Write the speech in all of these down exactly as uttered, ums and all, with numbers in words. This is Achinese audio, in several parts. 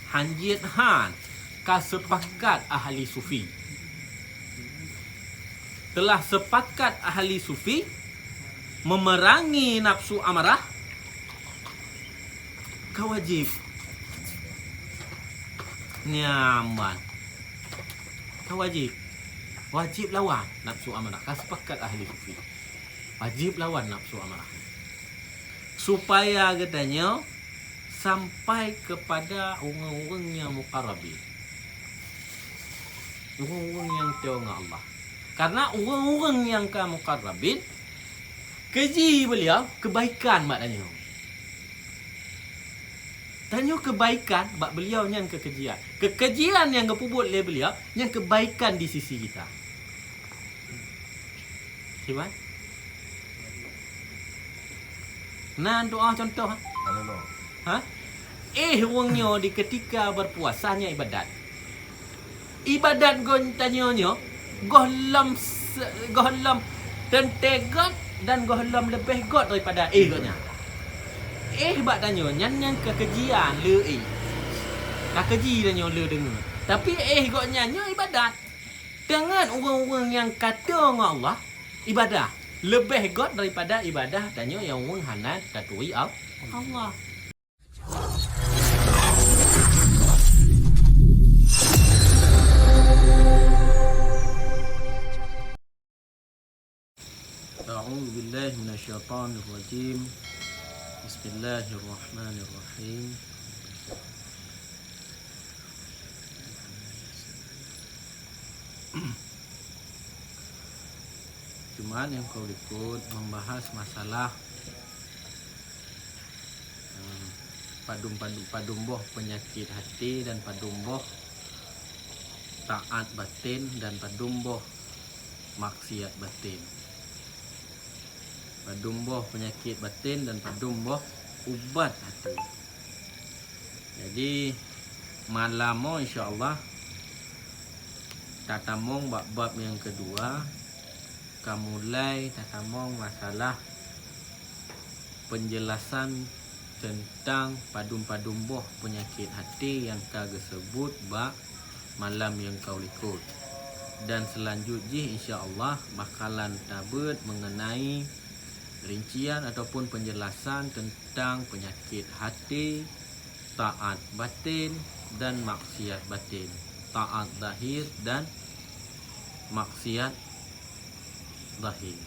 Hanjeuet han ka sepakat ahli sufi. Telah sepakat ahli sufi memerangi nafsu amarah, ka wajib. Nyaman. Ka wajib. Wajib lawan nafsu amarah. Ka sepakat ahli sufi. Wajib lawan nafsu amarah. Supaya geutanyoe sampai kepada ureuëng-ureuëng nyang muqarrabin. Ureuëng-ureuëng nyang teuh ngon Allah. Karena ureuëng-ureuëng nyang ka muqarrabin, keji beliau kebaikan bak tanyoe. Tanyoe kebaikan bak beliau nyan keukejian. Keukejian nyang geupeubuet lé beliau nyan kebaikan di sisi kita. Siban? Nan doa contoh. Ada lo. Ha? Eh, ureuëng nyoe di ketika berpuasa nyan ibadat. Ibadat geutanyoe nyoe gohlom se-, gohlom teuntée gét dan gohlom leubeh gét daripada eh geuh nyan. Eh bak tanyoe nyan, nyan ka keujian le eh. Ka keuji tanyoe le deungoe. Tapi eh geuh nyan nyoe ibadat. Deungon ureuëng-ureuëng nyang ka teuh ngon Allah, ibadah leubeh gét daripada ibadah tanyoe nyang ureuëng hana taturi Al-, Allah. أعوذ بالله من الشيطان الرجيم. بسم الله الرحمن الرحيم. Cuma nyang ka likot membahas masalah, eh, padum-padum, padum boh peunyakét hati dan padum boh taát batin dan padum boh maksiat batin. Padum boh peunyakét batin dan padum boh ubat hati. Jadi, malam nyoe insya Allah tatamong bak bab nyang keudua, ka mulai tatamong masalah penjelasan teuntang padum-padum boh peunyakét hati nyang ka geuseubut bak malam nyang ka likot. Dan seulanjut jih insya Allah bakalan tabeuet meungeunai rincian ataupun penjelasan teuntang peunyakét hati, taát batin dan maksiat batin, taát zahir dan maksiat zahir.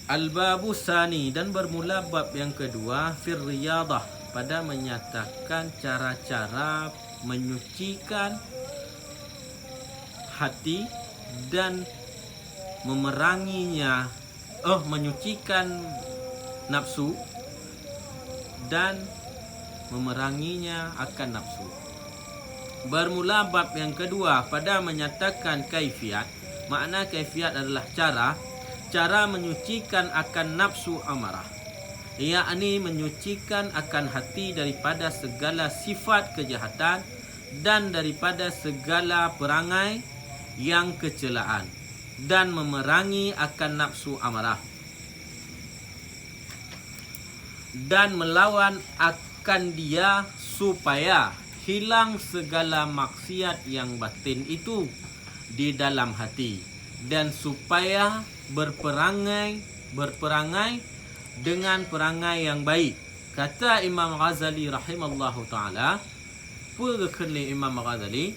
Al-babu tsani, dan bermula bab yang kedua, fir riyadah, pada menyatakan cara-cara menyucikan hati dan memeranginya, oh, menyucikan nafsu dan memeranginya akan nafsu. Bermula bab yang kedua pada menyatakan kaifiat, makna kaifiat adalah cara, cara menyucikan akan nafsu amarah, yakni menyucikan akan hati daripada segala sifat kejahatan dan daripada segala perangai yang kecelaan, dan memerangi akan nafsu amarah, dan melawan akan dia supaya hilang segala maksiat yang batin itu di dalam hati, dan supaya berperangai, berperangai dengan perangai yang baik. Kata Imam Ghazali rahimallahu taala, peue geukheun lé Imam Ghazali,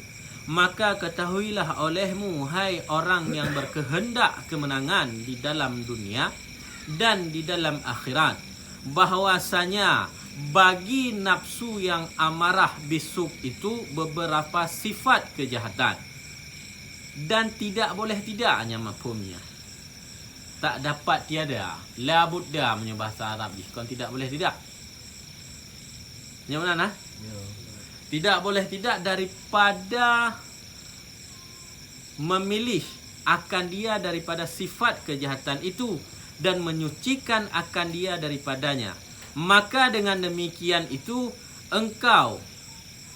"Maka ketahuilah olehmu, hai orang yang berkehendak kemenangan di dalam dunia dan di dalam akhirat, bahwasanya bagi nafsu yang amarah bisuk itu beberapa sifat kejahatan." Dan tidak boleh tidak, nyan mafhumnya. Tak dapat tiada, la budda meunyoe bahasa Arab jih, kon tidak boleh tidak. Nyan meunan, nah? Ya. Tidak boleh tidak daripada memilih akan dia daripada sifat kejahatan itu dan menyucikan akan dia daripadanya. Maka dengan demikian itu engkau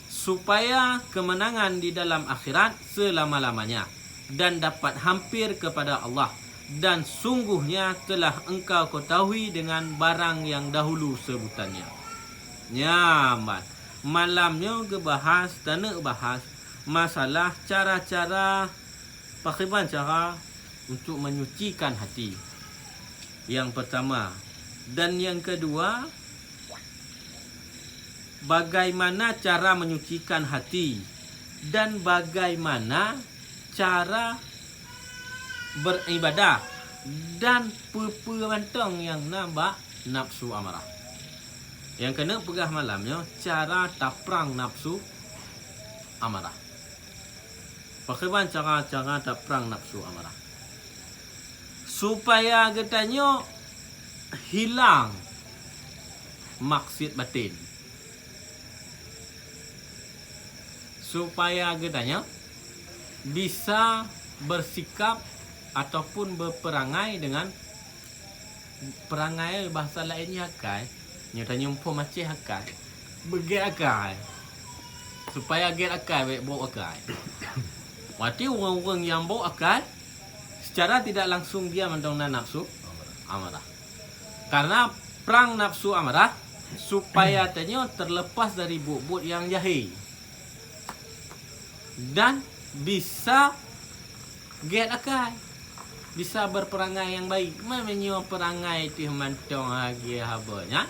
supaya kemenangan di dalam akhirat selama-lamanya dan dapat hampir kepada Allah, dan sungguhnya telah engkau ketahui dengan barang yang dahulu sebutannya. Nyan ban. Malam nyoe geubahas, taneuk bahas masalah cara-cara, pakriban cara untuk menyucikan hati. Yang pertama. Dan yang kedua, bagaimana cara menyucikan hati dan bagaimana cara beribadah dan peue-peue mantong nyang na bak nafsu amarah. Nyang keuneuk peugah malam nyoe, cara taprang nafsu amarah. Pakriban cara-cara taprang nafsu amarah? Supaya geutanyoe hilang maksud batin. Supaya geutanyoe bisa bersikap ataupun berperangai dengan perangai, bahasa laén nyan akai. Nyoe tanyoe muphom Aceh akai. Beugét akai. Supaya gét akai, bék bôk akai. Berarti ureuëng-ureuëng nyang bôk akai, secara tidak langsung dia mantong na nafsu amarah. Karena prang nafsu amarah supaya tanyoe terlepas dari buet-buet nyang jahé dan bisa gét akai, bisa berperangai nyang baik. Meunyoe perangai teuh mantong lagée haba nyan,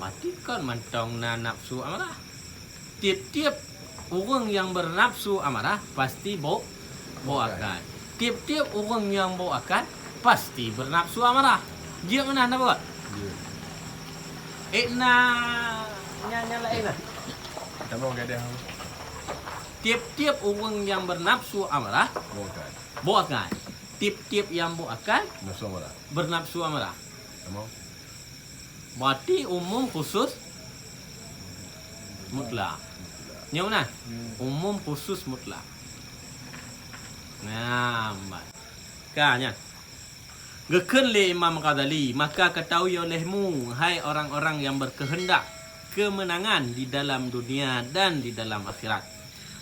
pasti kon mantong na nafsu amarah. Tieb-tieb ureuëng nyang bernafsu amarah pasti bôk, bôk akai. Tieb-tieb ureuëng nyang bôk akai pasti bernafsu amarah. Jeuet meunan na buet? Jeuet. Eh, na nyang, nyang laén na. Tamong gadang. Tieb-tieb ureuëng nyang bernafsu amarah bôk akai. Bôk akai. Tieb-tieb nyang bôk akai nafsu amarah. Bernafsu amarah. Tamong. Berarti umum khusus mutlak. Nyoe meunan? Hmm. Umum khusus mutlak. Nah, ban. Ka nyan. Geukheun lé Imam Ghazali, "Maka ketahui olehmu, hai orang-orang yang berkehendak kemenangan di dalam dunia dan di dalam akhirat,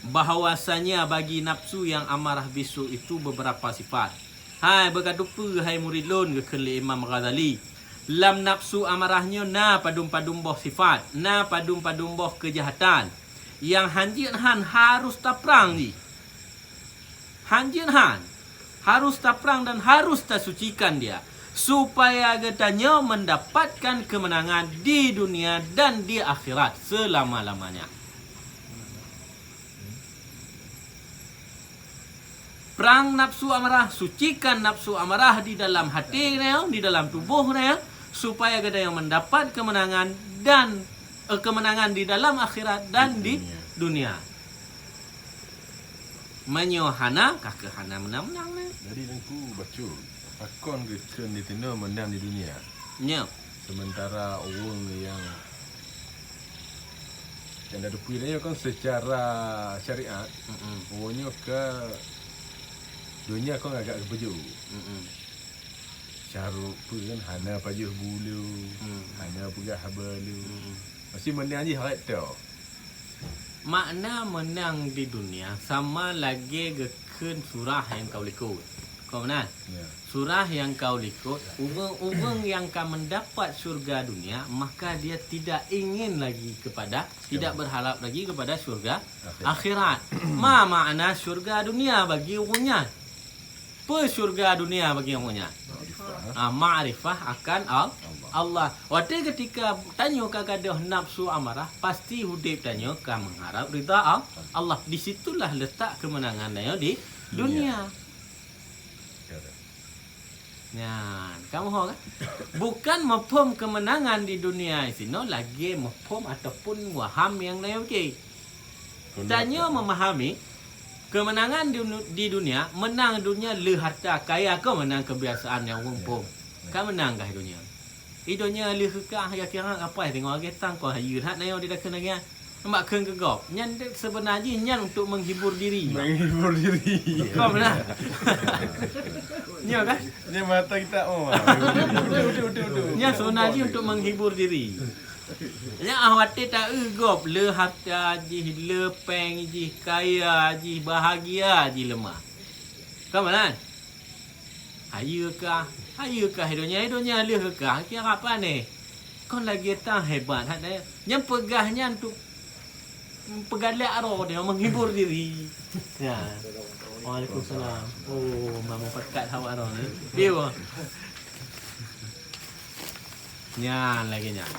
bahwasanya bagi nafsu yang amarah bisu itu beberapa sifat." Hai, beukateupeue, hai murid lôn, geukheun lé Imam Ghazali, lam nafsu amarah nyoe na padum-padum boh sifat, na padum-padum boh keujahatan nyang hanjeuet han harus taprang jih. Hanjeuet han harus taprang dan harus tasucikan dia, supaya geutanyoe mendapatkan kemenangan di dunia dan di akhirat selama-lamanya. Prang nafsu amarah, sucikan nafsu amarah di dalam hati nyoe, di dalam tuboh nyoe, supaya geutanyoe mendapat kemenangan dan, eh, kemenangan di dalam akhirat dan di dunia. Meunyoe hana, ka keuh hana meunang-meunang nyoe. Jadi, Teungku, bacut, pakon geukheun di dunia meunang di dunia? Nyoe. Sementara ureuëng nyang, nyang tateupeue nyoe kan secara syariat, mm-mm, ureuëng nyoe ka donya kon agak geupeujeuet. Mm-mm. Syarok peue kan hana pajoh bulu, mm, hana peugah haba lu. Mm-mm. Pasti meunang jih hareuta. Makna meunang di dunia sama lagée geukheun surah nyang ka u likot. Kon meunan? Ya. Surah nyang ka u likot, ureuëng-ureuëng nyang ka mendapat syurga dunia, maka dia tidak ingin lagi kepada, tidak berharap lagi kepada syurga akhirat. Akhirat. Ma makna syurga dunia bagi ureuëng nyan? Peue syurga dunia bagi ureuëng nyan? Makrifah. Ah, makrifah akan Al-, Allah. Allah. Watée ketika tanyoe ka gadôh nafsu amarah, pasti udeb tanyoe ka mengharap ridha Al-, Allah. Di situlah letak kemenangan tanyoe di dunia. Dunia. Ya, ya. Nyan, kamoe ho kan? Bukan muphom kemenangan di dunia sinoe lagée muphom ataupun waham nyang tanyoe piké. Tanyoe memahami kemenangan di, di dunia, meunang dunia le harta kaya, kon meunang kebiasaan nyang ureuëng phon. Ya. Ka meunang kah dunia? Di dunia le keu kah, ya kira kapai tengok lagée tang kon hayeue that na nyoe di dakeuh lagée nyan. Mak kheun keu gob. Nyan dek sebenar jih nyan untuk menghibur diri. Menghibur diri. Kon meunan? Nyo kan? Nyan mata kita, oh. Betul, betul, betul, betul. Nyan sebenar jih untuk menghibur diri. Nyan ah watée ta-eu gob, le harta jih, le péng jih, kaya jih, bahagia jih leumah. Kon meunan? Hayeue kah, hayeue kah di donya, di donya lheueh kah, kira apa ni? Kon lagèe tan hebat that, eh. Nyang peugah nyan tu peugalak droe dia, menghibur diri. Ya. Waalaikumsalam. Oh, mama pekat awak droe ni. Piye, Bang? Nyan lagèe nyan.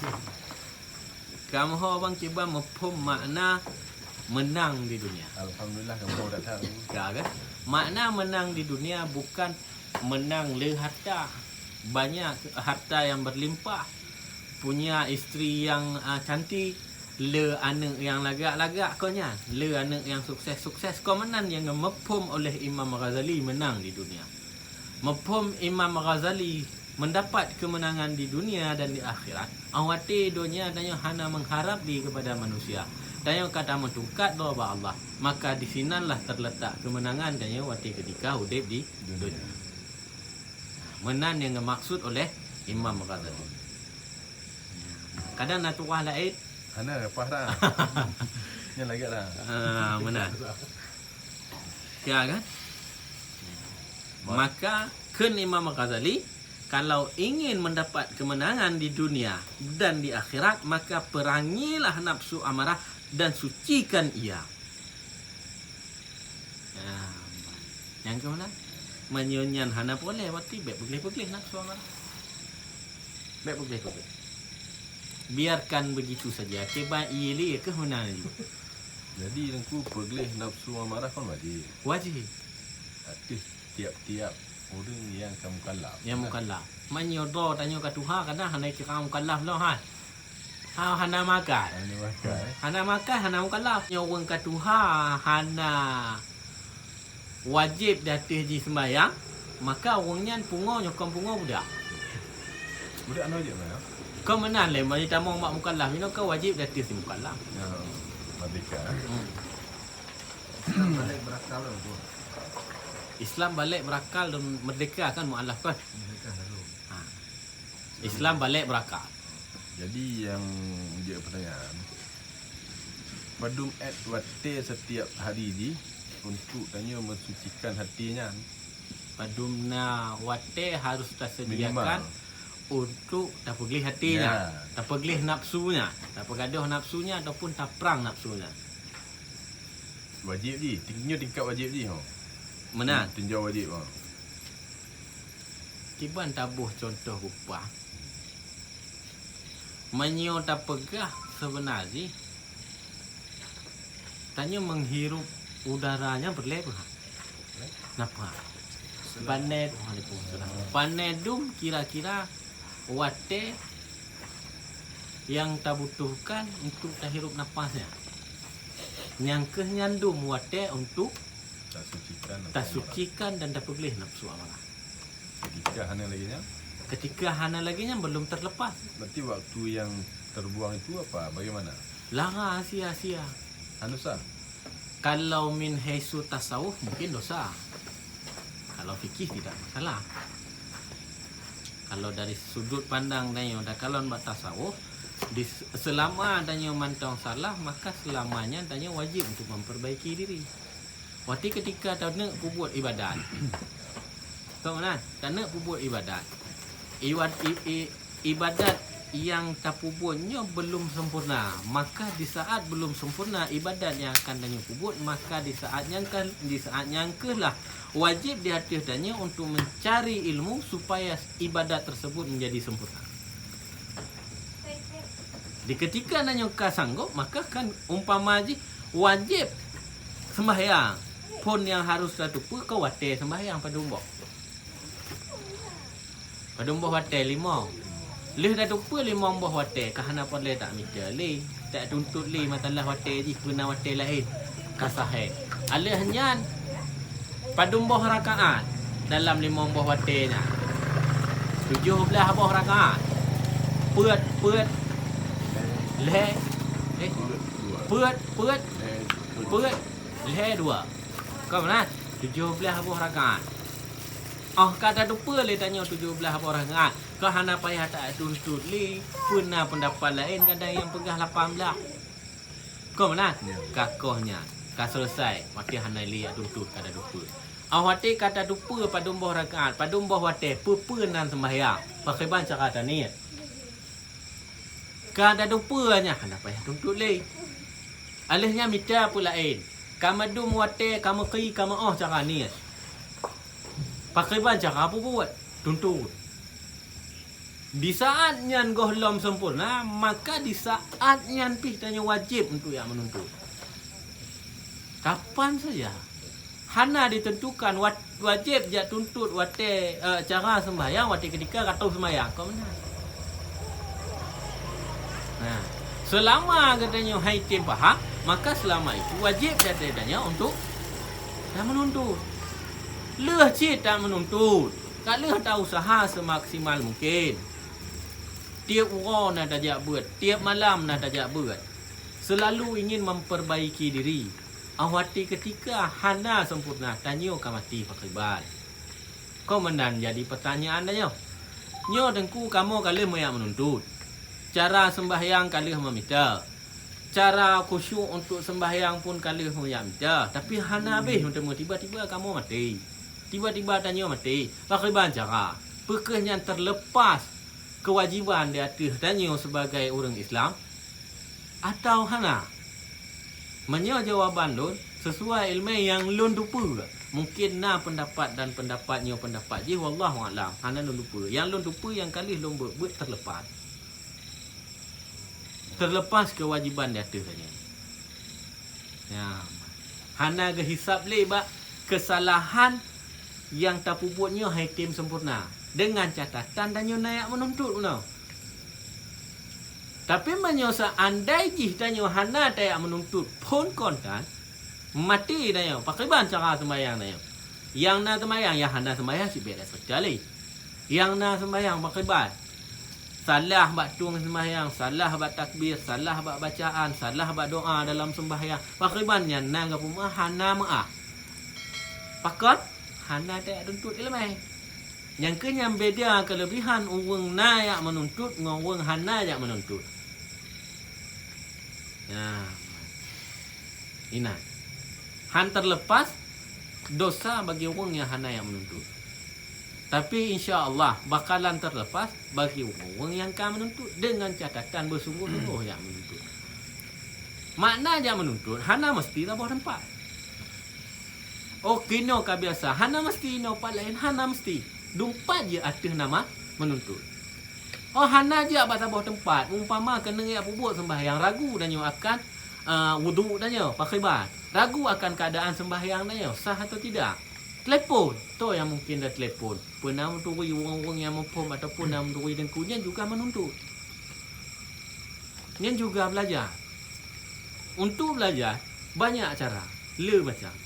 Kamoe ho bang kiban muphom makna menang di dunia. Alhamdulillah, kamoe ho that-that. Ka kan? Makna menang di dunia bukan menang le harta, banyak harta yang berlimpah, punya isteri yang, ah, cantik, le aneuk nyang lagak-lagak kon nyan, le aneuk nyang sukses-sukses, kon meunan nyang geumuphom oleh Imam Ghazali menang di dunia. Muphom Imam Ghazali mendapat kemenangan di dunia dan di akhirat. Awati donya tanyoe hana mengharap di kepada manusia. Tanyoe ka tameutungkat droe bak Allah. Maka di sinanlah terletak kemenangan tanyoe watèe ketika udép di dunia. Meunan nyang geumaksud oleh Imam Ghazali. Kadang na tuah laén. Hana lepas dah. Nyan lagak dah. Ah, meunan. Ya kan? Maka kheun Imam Ghazali, kalau ingin mendapat kemenangan di dunia dan di akhirat, maka perangilah nafsu amarah dan sucikan ia. Nah, nyang keuh meunan. Meunyoe nyan hana peureulèe, berarti bèk peugleh-peugleh nafsu amarah. Bèk peugleh-peugleh. Biarkan begitu saja. Kiban ié lé keuh meunan laju. Jadi, Teungku, peugleh nafsu amarah kan wajib? Wajib. Ateueh tiap-tiap ureueng nyang ka mukallaf. Nyang mukallaf. Meunyoe droe tanyoe ka tuha, kadang hana kira mukallaf lom, ha. Ha, hana makai. Hana makai. Hana makai, hana mukallaf. Nyoe ureueng ka tuha, hana wajéb di ateueh jih seumbahyang, maka ureueng nyan pungo nyoe kon pungo budak. Budak hana wajéb seumbahyang? Kon meunan lé, meunyoe tamong bak mukallaf, inoe ka wajéb di ateueh si mukallaf. Ya, merdeka. Hmm. Islam baligh berakal dan tu. Islam baligh berakal dan merdeka kan, mukallaf kan? Merdeka baru. Ha. Islam baligh berakal. Jadi, nyang jeuet pertanyaan, padum ét watèe setiap hari jih untuk tanyoe mensucikan hati nyan? Padum na watèe harus tasediakan untuk tapeugleh hati nyan, tapeugleh nafsu nyan, tapeugadôh nafsu nyan ataupun taprang nafsu nyan. Wajéb jih, ting-, nyoe tingkat wajéb jih, ho. Meunan. Tinjau wajéb, ho. Kiban taboh cuntoh bupah. Meunyoe tapeugah seubeuna jih, tanyoe menghirup udara nyan peureulèe peue? Nafas. Pané, waalaikumsalam. Pané dum kira-kira watèe nyang tabutuhkan untuk tahirup nafas nyan. Nyang keuh nyan dum watèe untuk tasucikan dan tapeugleh nafsu amarah. Ketika hana lagèe nyan? Ketika hana lagèe nyan, belum terlepas. Berarti waktu yang terbuang itu apa? Bagaimana? Lara sia-sia. Hana dosa? Kalau min haitsu tasawuf, mungkin dosa. Kalau fikih, tidak masalah. Kalau dari sudut pandang tanyoe takalon bak tasawuf, di, selama tanyoe mantong salah, maka selamanya tanyoe wajib untuk memperbaiki diri. Watèe ketika taneuk peubuet ibadat. Kon meunan, taneuk peubuet ibadat. Iwad-, i-, i-, ibadat nyang tapeubuet nyoe belum sempurna. Maka di saat belum sempurna ibadat nyang akan tanyoe peubuet, maka di saat nyan kah, di saat nyan keuh lah wajéb di ateueh tanyoe untuk mencari ilmu supaya ibadat tersebut menjadi sempurna. Di ketika tanyoe ka sanggob, maka kan umpama jih wajéb seumbahyang. Phon nyang harôh tateupeue ka watèe seumbahyang padum boh. Padum boh watèe? Limong. Lheueh tateupeue limong boh watèe, ka hana peureulèe tamita lé, tatuntut lé masalah watèe jih, peue na watèe laén. Ka sahé. Alheuh nyan, padum boh rakaat dalam limong boh watèe nyan? Tujoh blaih boh rakaat. Peuet, peuet, lhèe, eh, peuet, peuet, peuet, lhèe dua. Kon meunan, tujoh blaih boh rakaat. Óh ka tateupeue lé tanyoe tujoh blaih boh rakaat, ka hana payah tatuntut lé, peue na peundapat laén kadang nyang peugah lapan blaih. Kon meunan? Ya. Ka koh nyan, ka selesai, watèe hana lé jak tuntut ka tateupeue. Óh watèe ka tateupeue padum boh rakaat, padum boh watèe, peue-peue nan seumbahyang, pakriban cara taniet. Ka tadupeue nyan, hana payah tuntut lé. Aleuh nyan mita peue laén. Ka meudum watée, ka meukri, ka meu'oh cara niet. Pakriban cara peubuet? Tuntut. Di saat nyan gohlom sempurna, maka di saat nyan pih tanyoe wajéb untuk jak meununtut. Kapan saja? Hana ditentukan wat-, wajéb jak tuntut watée, eh, cara sembahyang, watée ketika ka troh sembahyang. Kon meunan. Nah, selama geutanyoe hai tem paham, maka selama itu wajéb di ateueh tanyoe untuk jak meununtut. Lheueh cit jak meununtut, ka lheueh ta usaha semaksimal mungkin. Tieb uroe na tajak beuet, tieb malam na tajak beuet. Selalu ingin memperbaiki diri. Awati ketika hana sempurna, tanyoe ka maté pakriban. Kon meunan jadi pertanyaan tanyoe. Nyoe Teungku, kamoe ka lheueh meujak meununtut. Cara sembahyang ka lheueh meumita. Cara khusyuk untuk sembahyang pun ka lheueh meujak mita. Tapi hana habéh meuteumé, tiba-tiba kamoe maté. Tiba-tiba tanyoe maté. Pakriban cara? Peu kheueh nyan terlepas kewajiban di ateueh tanyoe sebagai ureuëng Islam? Atawa hana? Meunyoe jawaban lôn, sesuai iéleumé nyang lôn tupeue, mungkin na peundapat dan peundapat nyoe peundapat jih, wallahu a'lam, hana lôn tupeue. Nyang lôn tupeue nyang ka lheueh lôn beuet-beuet terlepas. Terlepas kewajiban di ateueh tanyoe. Ya. Hana geuhisab lé bak keusalahan nyang tapeubuet nyoe hai tem sempurna, deungon catatan tanyoe na jak meununtut bunoe. Tapi meunyoe seandai jih tanyoe hana tajak meununtut phon kon tan, maté tanyoe, pakriban cara sembahyang tanyoe? Nyang na sembahyang, nyang hana sembahyang sibék dak seukali. Nyang na sembahyang pakriban? Salah bak tueng sembahyang, salah bak takbir, salah bak bacaan, salah bak doa dalam sembahyang. Pakriban nyan na geupeumeu'ah, hana meu'ah? Pakon? Hana tajak tuntut iéleumé. Nyang keuh nyan beda keulebihan ureuëng na jak meununtut ngon ureuëng hana jak meununtut. Nah, inan. Han terlepas dosa bagi ureuëng nyang hana jak meununtut. Tapi insya Allah bakalan terlepas bagi ureuëng-ureuëng nyang ka meununtut deungon catatan beusunggoh-sunggoh jak meununtut. Makna jak meununtut hana meusti saboh teumpat. Oh, keunoe ka biasa, hana meusti, inoe pat laén, hana meusti. Dumpat jih ateueh nama meununtut. Oh, hana jak bak saboh teumpat, umpama keuneuk jak peubuet sembahyang, ragu tanyoe akan, ah, wudhu tanyoe, pakriban. Ragu akan keuadaan sembahyang tanyoe, sah atau tidak. Telepon, toh nyang mungkin da telepon. Peue na meuturi ureuëng-ureuëng nyang muphom ataupun na meuturi Teungku, nyan juga meununtut. Nyan juga belajar. Untuk belajar, banyak cara, le macam.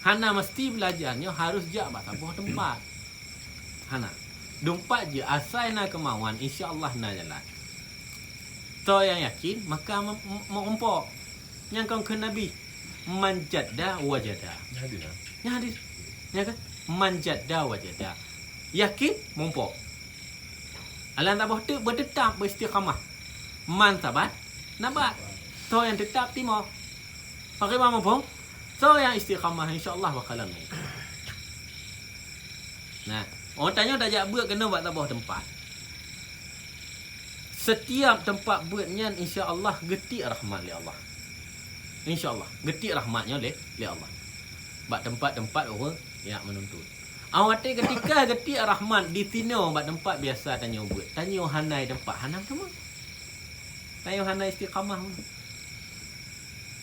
Hana meusti belajar nyoe harus jak bak saboh teumpat. Hana. Dumpat jih asai na keumauan, insya Allah na jalan. Toh nyang yakin, maka mem-, mem-, meurumpok. Nyang kon kheun Nabi, "Man jadda wajada." Nyan hadis, ah? Nyan hadis. Nyan kan? "Man jadda wajada." Yakin, meurumpok. Alan taboh teuk beuteutap beuistiqamah. Man sabat, nabat. Toh nyang teutap timoh. Pakriban muphom? Toh nyang istiqamah, insya Allah bakalan. Nah, ureuëng tanyoe tajak beuet keunoe bak saboh teumpat. Setiap teumpat beuet nyan insya Allah geutiek rahmat lé Allah. Insya Allah geutiek rahmat nyoe lé, lé Allah. Bak teumpat-teumpat ureuëng jak meununtut. Awati ketika geutiek rahmat di sinoe bak teumpat biasa tanyoe beuet, tanyoe hana teumpat, hana meuteumé. Tanyoe hana istiqamah.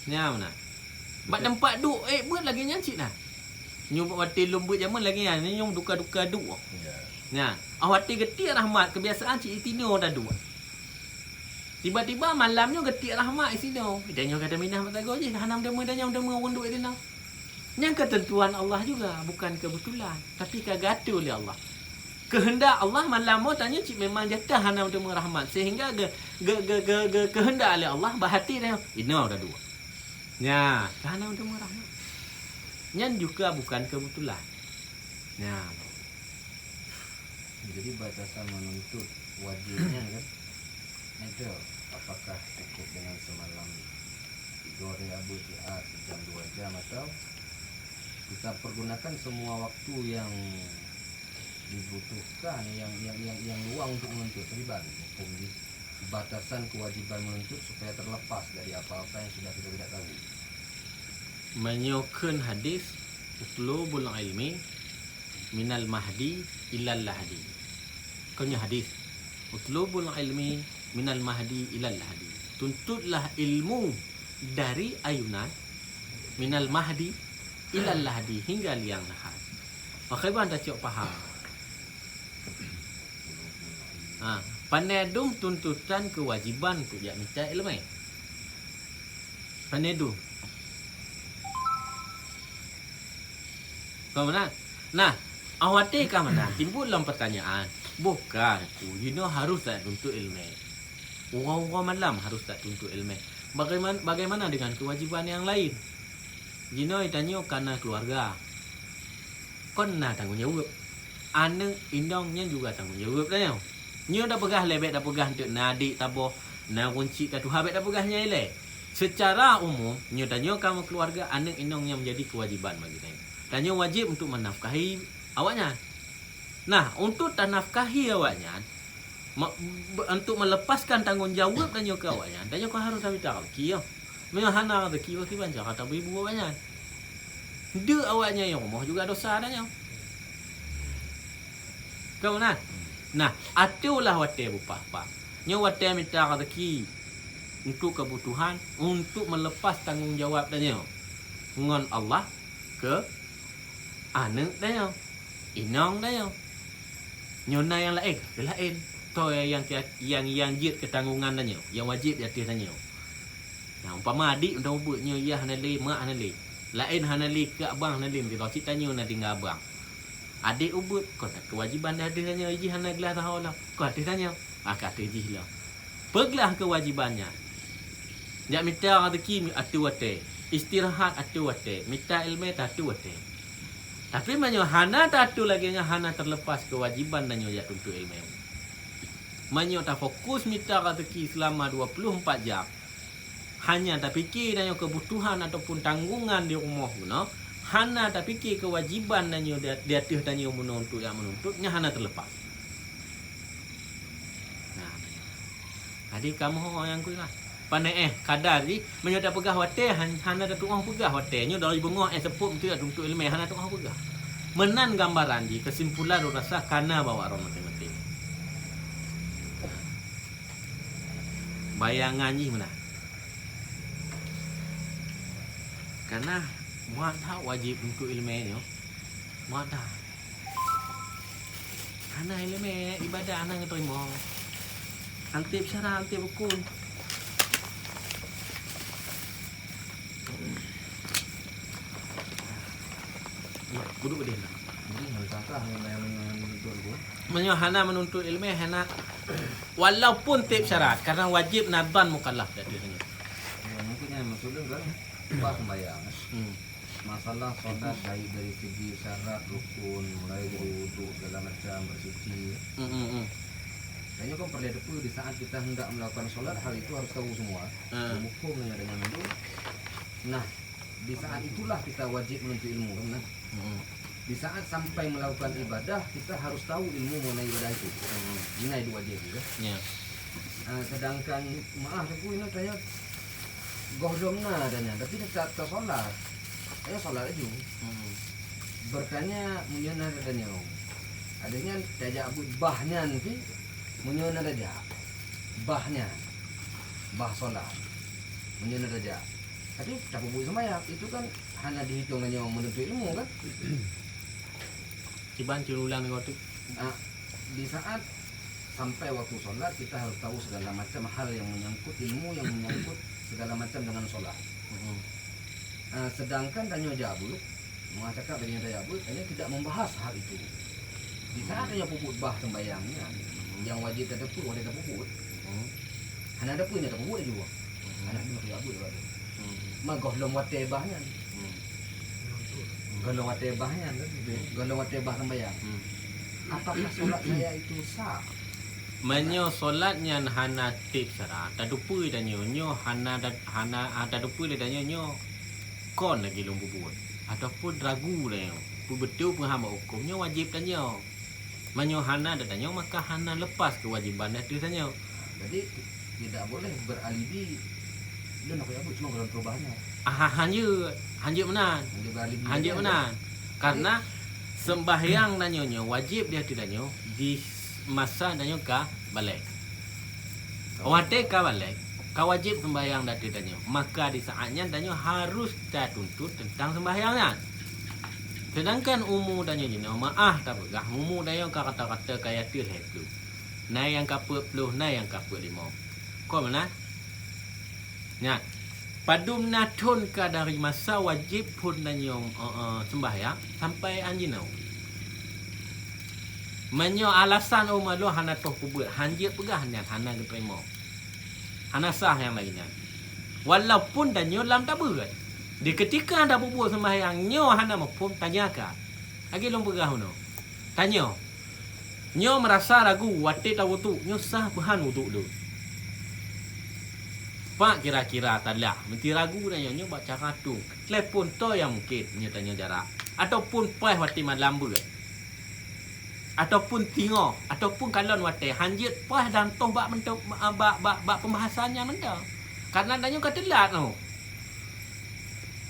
Nyan meunan. Bak teumpat duek, eh, beuet lagée nyan cit na. Nyoe bak watée lôn beuet jameun lagée nyan, nyoe duka-duka duek. Ya. Nyan, ah, watée geutiek rahmat, kebiasaan cit itinoe taduek. Tiba-tiba malam nyoe geutiek rahmat itinoe. Tanyoe ka taminah mata goe jih, hana meuteumé, tanyoe meuteumé ureuëng duek itinoe. Nyan keuteuntuan Allah juga, bukan kebetulan, tapi ka geuatô lé Allah. Keuheundak Allah malam nyoe tanyoe cit memang jatah hana meuteumé rahmat, sehingga ge-, ge-, ge-, ge-, ge-, keuheundak lé Allah bak até tanyoe, inoe taduek. Nya, ka hana meuteumé rahmat. Nyan juga bukan kebetulan. Nya. Jadi batasan menuntut wajibnya kan, itu apakah cukup dengan semalam tiga hari abu sihat sejam dua jam, atau kita pergunakan semua waktu yang dibutuhkan, yang yang yang yang luang untuk menuntut, pribadi hukum di Batasan kewajiban menuntut supaya terlepas dari apa-apa yang sudah kita tidak tahu. Meunyoe kheun hadis, "Utlubul ilmi minal mahdi ilal lahdi." Kon nyoe hadis, "Utlubul ilmi minal mahdi ilal lahdi." Tuntutlah ilmu dari ayunan, minal mahdi ilal lahdi, hingga liang lahat. Pakriban tacok paha. Ha, panai dum tuntutan kewajiban untuk jak mita ileumèe. Panai dum. Kon meunan? Nah, awai watèe ka meunan, timbul lom pertanyaan, boh ka ku jinoe harus tatuntut ileumèe. Uroe-uroe malam harus tatuntut ileumèe. Bagaimana, bagaimana dengan kewajiban yang lain? Jinoe tanyoe ka na keuluwarga. Kon na tanggong jaweueb. Aneuk inong nyan juga tanggong jaweueb tanyoe. Nyoe tapeugah lé, bèk tapeugah eunteuk na adék saboh, na ureueng chik ka tuha, bèk tapeugah nyan ilèe. Secara umum, nyoe tanyoe ka meukeuluwarga, aneuk inong nyan menjadi kewajiban bagi tanyoe. Tanyoe wajéb untuk menafkahi awaknyan. Nah, untuk tanafkahi awaknyan, ma-, be-, untuk melepaskan tanggong jaweueb tanyoe keu awaknyan, tanyoe ka harôh tamita rezeki, ya. Meunyoe hana rezeki, bagaimana cara tabri bu awaknyan? Deuek awaknyan nyang rumoh juga dosa tanyoe. Kon meunan? Nah, ateueh lah watèe bupah-pah. Nyoe watèe mita rezeki untuk kebutuhan, untuk melepas tanggong jawab tanyoe ngon Allah keu aneuk tanyoe, inong tanyoe. Nyoe na nyang laén, laén. Toh nyang, nyang, nyang jeuet keu tanggongan tanyoe, nyang wajéb di ateueh tanyoe. Nah, umpama adék meunan ubeut nyoe, yah hana lé, mak hana lé. Laén hana lé, keu abang hana lé, meusidroe cit tanyoe na tinggai abang. Adék ubeut, kon kewajiban di ateueh tanyoe, jih hana glah sahoe lom. Kon ateueh tanyoe, maka ateueh jih lom. Peuglah kewajiban nyan. Jak mita rezeki ateueh watèe, istirahat ateueh watèe, mita ileumèe ateueh watèe. Tapi meunyoe hana tateueh lagèe nyan, hana terlepas kewajiban tanyoe jak tuntut ileumèe. Meunyoe tafokus mita rezeki seulama dua puluh empat jam, hanya tapike tanyoe kebutuhan ataupun tanggongan di rumoh bunoe, hana tapike kewajiban tanyoe di, di ateueh tanyoe meunyoe untuk nyang meununtut, nyan hana terlepas. Nah, jadi kamoe nyang kui lah. Pane éh, kada jih, meunyoe tapeugah watèe, han-, hana tatuoh peugah watèe. Nyoe dari beungoh éh seupôt meuteuk tuntut ileumèe, hana tatuoh peugah. Meunan gambaran jih, kesimpulan ulôn rasa kana bak droe maté-maté. Bayangan jih meunan. Kana muat that wajéb tuntut ileumèe nyoe. Muat that. Hana ileumèe, ibadah hana geuteurimong. Antep syara, antep rukun. Buduk deh lah. Jadi, meunyoe hana meununtut ileumèe, hana, walaupun tiep syarat, karena wajéb na ban mukallaf di ateueh nyoe. Ya, mungkin yang maksud dia kan, pas sembahyang, kan? Hmm. Masalah solat, baik dari segi syarat, rukun, mulai dari wuduk, segala macam, bersuci. Hmm, hmm, hmm. Kayaknya kan perlu teupeu di saat kita hendak melakukan solat, hal itu harus tahu semua. Hmm. Hukum yang ada dengan itu. Nah, di saat itulah kita wajib menuntut ilmu, kan? Hmm. Di saat sampai melakukan ibadah, kita harus tahu ilmu mengenai ibadah itu. Hmm. Ini itu wajib, ya. Ya. Ah, sedangkan maaf, tapi ini saya gohlom na adanya, tapi tetap tersolat. Saya solat laju. Hmm. Bertanya, meunyoe na adanya. Adanya tajak buet bah nyan sih, meunyoe na tajak. Bah nyan. Bah solat. Meunyoe na tajak. Tapi tapeubuet sembahyang, itu kan hana dihitung ngon nyoe menuntut ilmu, kan? Kiban ceurulang nyoe tu. Ah, di saat sampai waktu solat, kita harus tahu segala macam hal yang menyangkut ilmu, yang menyangkut segala macam dengan solat. Mm-mm. Ah, sedangkan tanyoe jak buet, mengatakan tanyoe jak buet, tanyoe tidak membahas hal itu. Di saat tanyoe peubuet bah sembahyang nyan, yang wajib tateupeue, watèe tapeubuet. Hmm. Hana ada pun nyang tapeubuet laju. Hmm. Hana ada pun nyang tapeubuet laju. Hmm. Ma gohlom watèe bah nyan. Hmm. Gohlom watèe bah nyan, kan? Hmm. Gohlom watèe bah sembahyang. Hmm. Apakah solat saya itu sah? Meunyoe solat nyan hana tiep syarat, tateupeue tanyoe, nyoe hana dat-, hana, ah, tateupeue lé tanyoe, nyoe kon lagèe lôn peubuet. Ataupun ragu tanyoe, peubeutôi peuham bak huköm, nyoe wajéb tanyoe. Meunyoe hana di tanyoe, maka hana lepas keuwajéban di ateueh tanyoe. Jadi, tidak boleh beralibi, "Lôn aku nyang buet, cuma golom perubahannya." Ah, hanjeuet, hanjeuet meunan. Hanjeuet beralibi. Hanjeuet lagi, meunan. Jadi karena sembahyang tanyoe nyoe wajéb di ateueh tanyoe di masa tanyoe ka balek. Watée ka balek, ka wajéb sembahyang di ateueh tanyoe. Maka di saat nyan tanyoe harus tatuntut teuntang sembahyang nyan. Sedangkan umu tanyoe jinoe, meu'ah tapeugah, umu tanyoe ka rata-rata ka ateueh lhée ploh. Na nyang ka peuet ploh, na nyang ka peuet limong. Kon meunan? Nyan, padum na thon ka dari masa wajéb phon tanyoe, eh, eh, sembahyang sampai anjinoe. Meunyoe alasan, "Oh, malôn hana toh peubuet," hanjeuet peugah nyan hana geuteurimong. Hana sah nyang laén nyan. Walaupun tanyoe lam tabeuet. Di keutika tapeubuet sembahyang nyoe hana muphom, tanyakan. Lagée lôn peugah bunoe. Tanyoe. Nyoe meurasa ragu watée tawudhu, nyoe sah peuhan wudhu lôn. Pak kira-kira talah, meuti ragu tanyoe nyoe bak cara tueng. Telepon toh nyang mungken nyoe tanyoe jarak. Ataupun paih watée malam beuet. Ataupun tingoh, ataupun kalon watée hanjeuet paih dan toh bak meunteu-, bak, bak, bak pembahasan nyang mantong. Karena tanyoe ka teulat noh.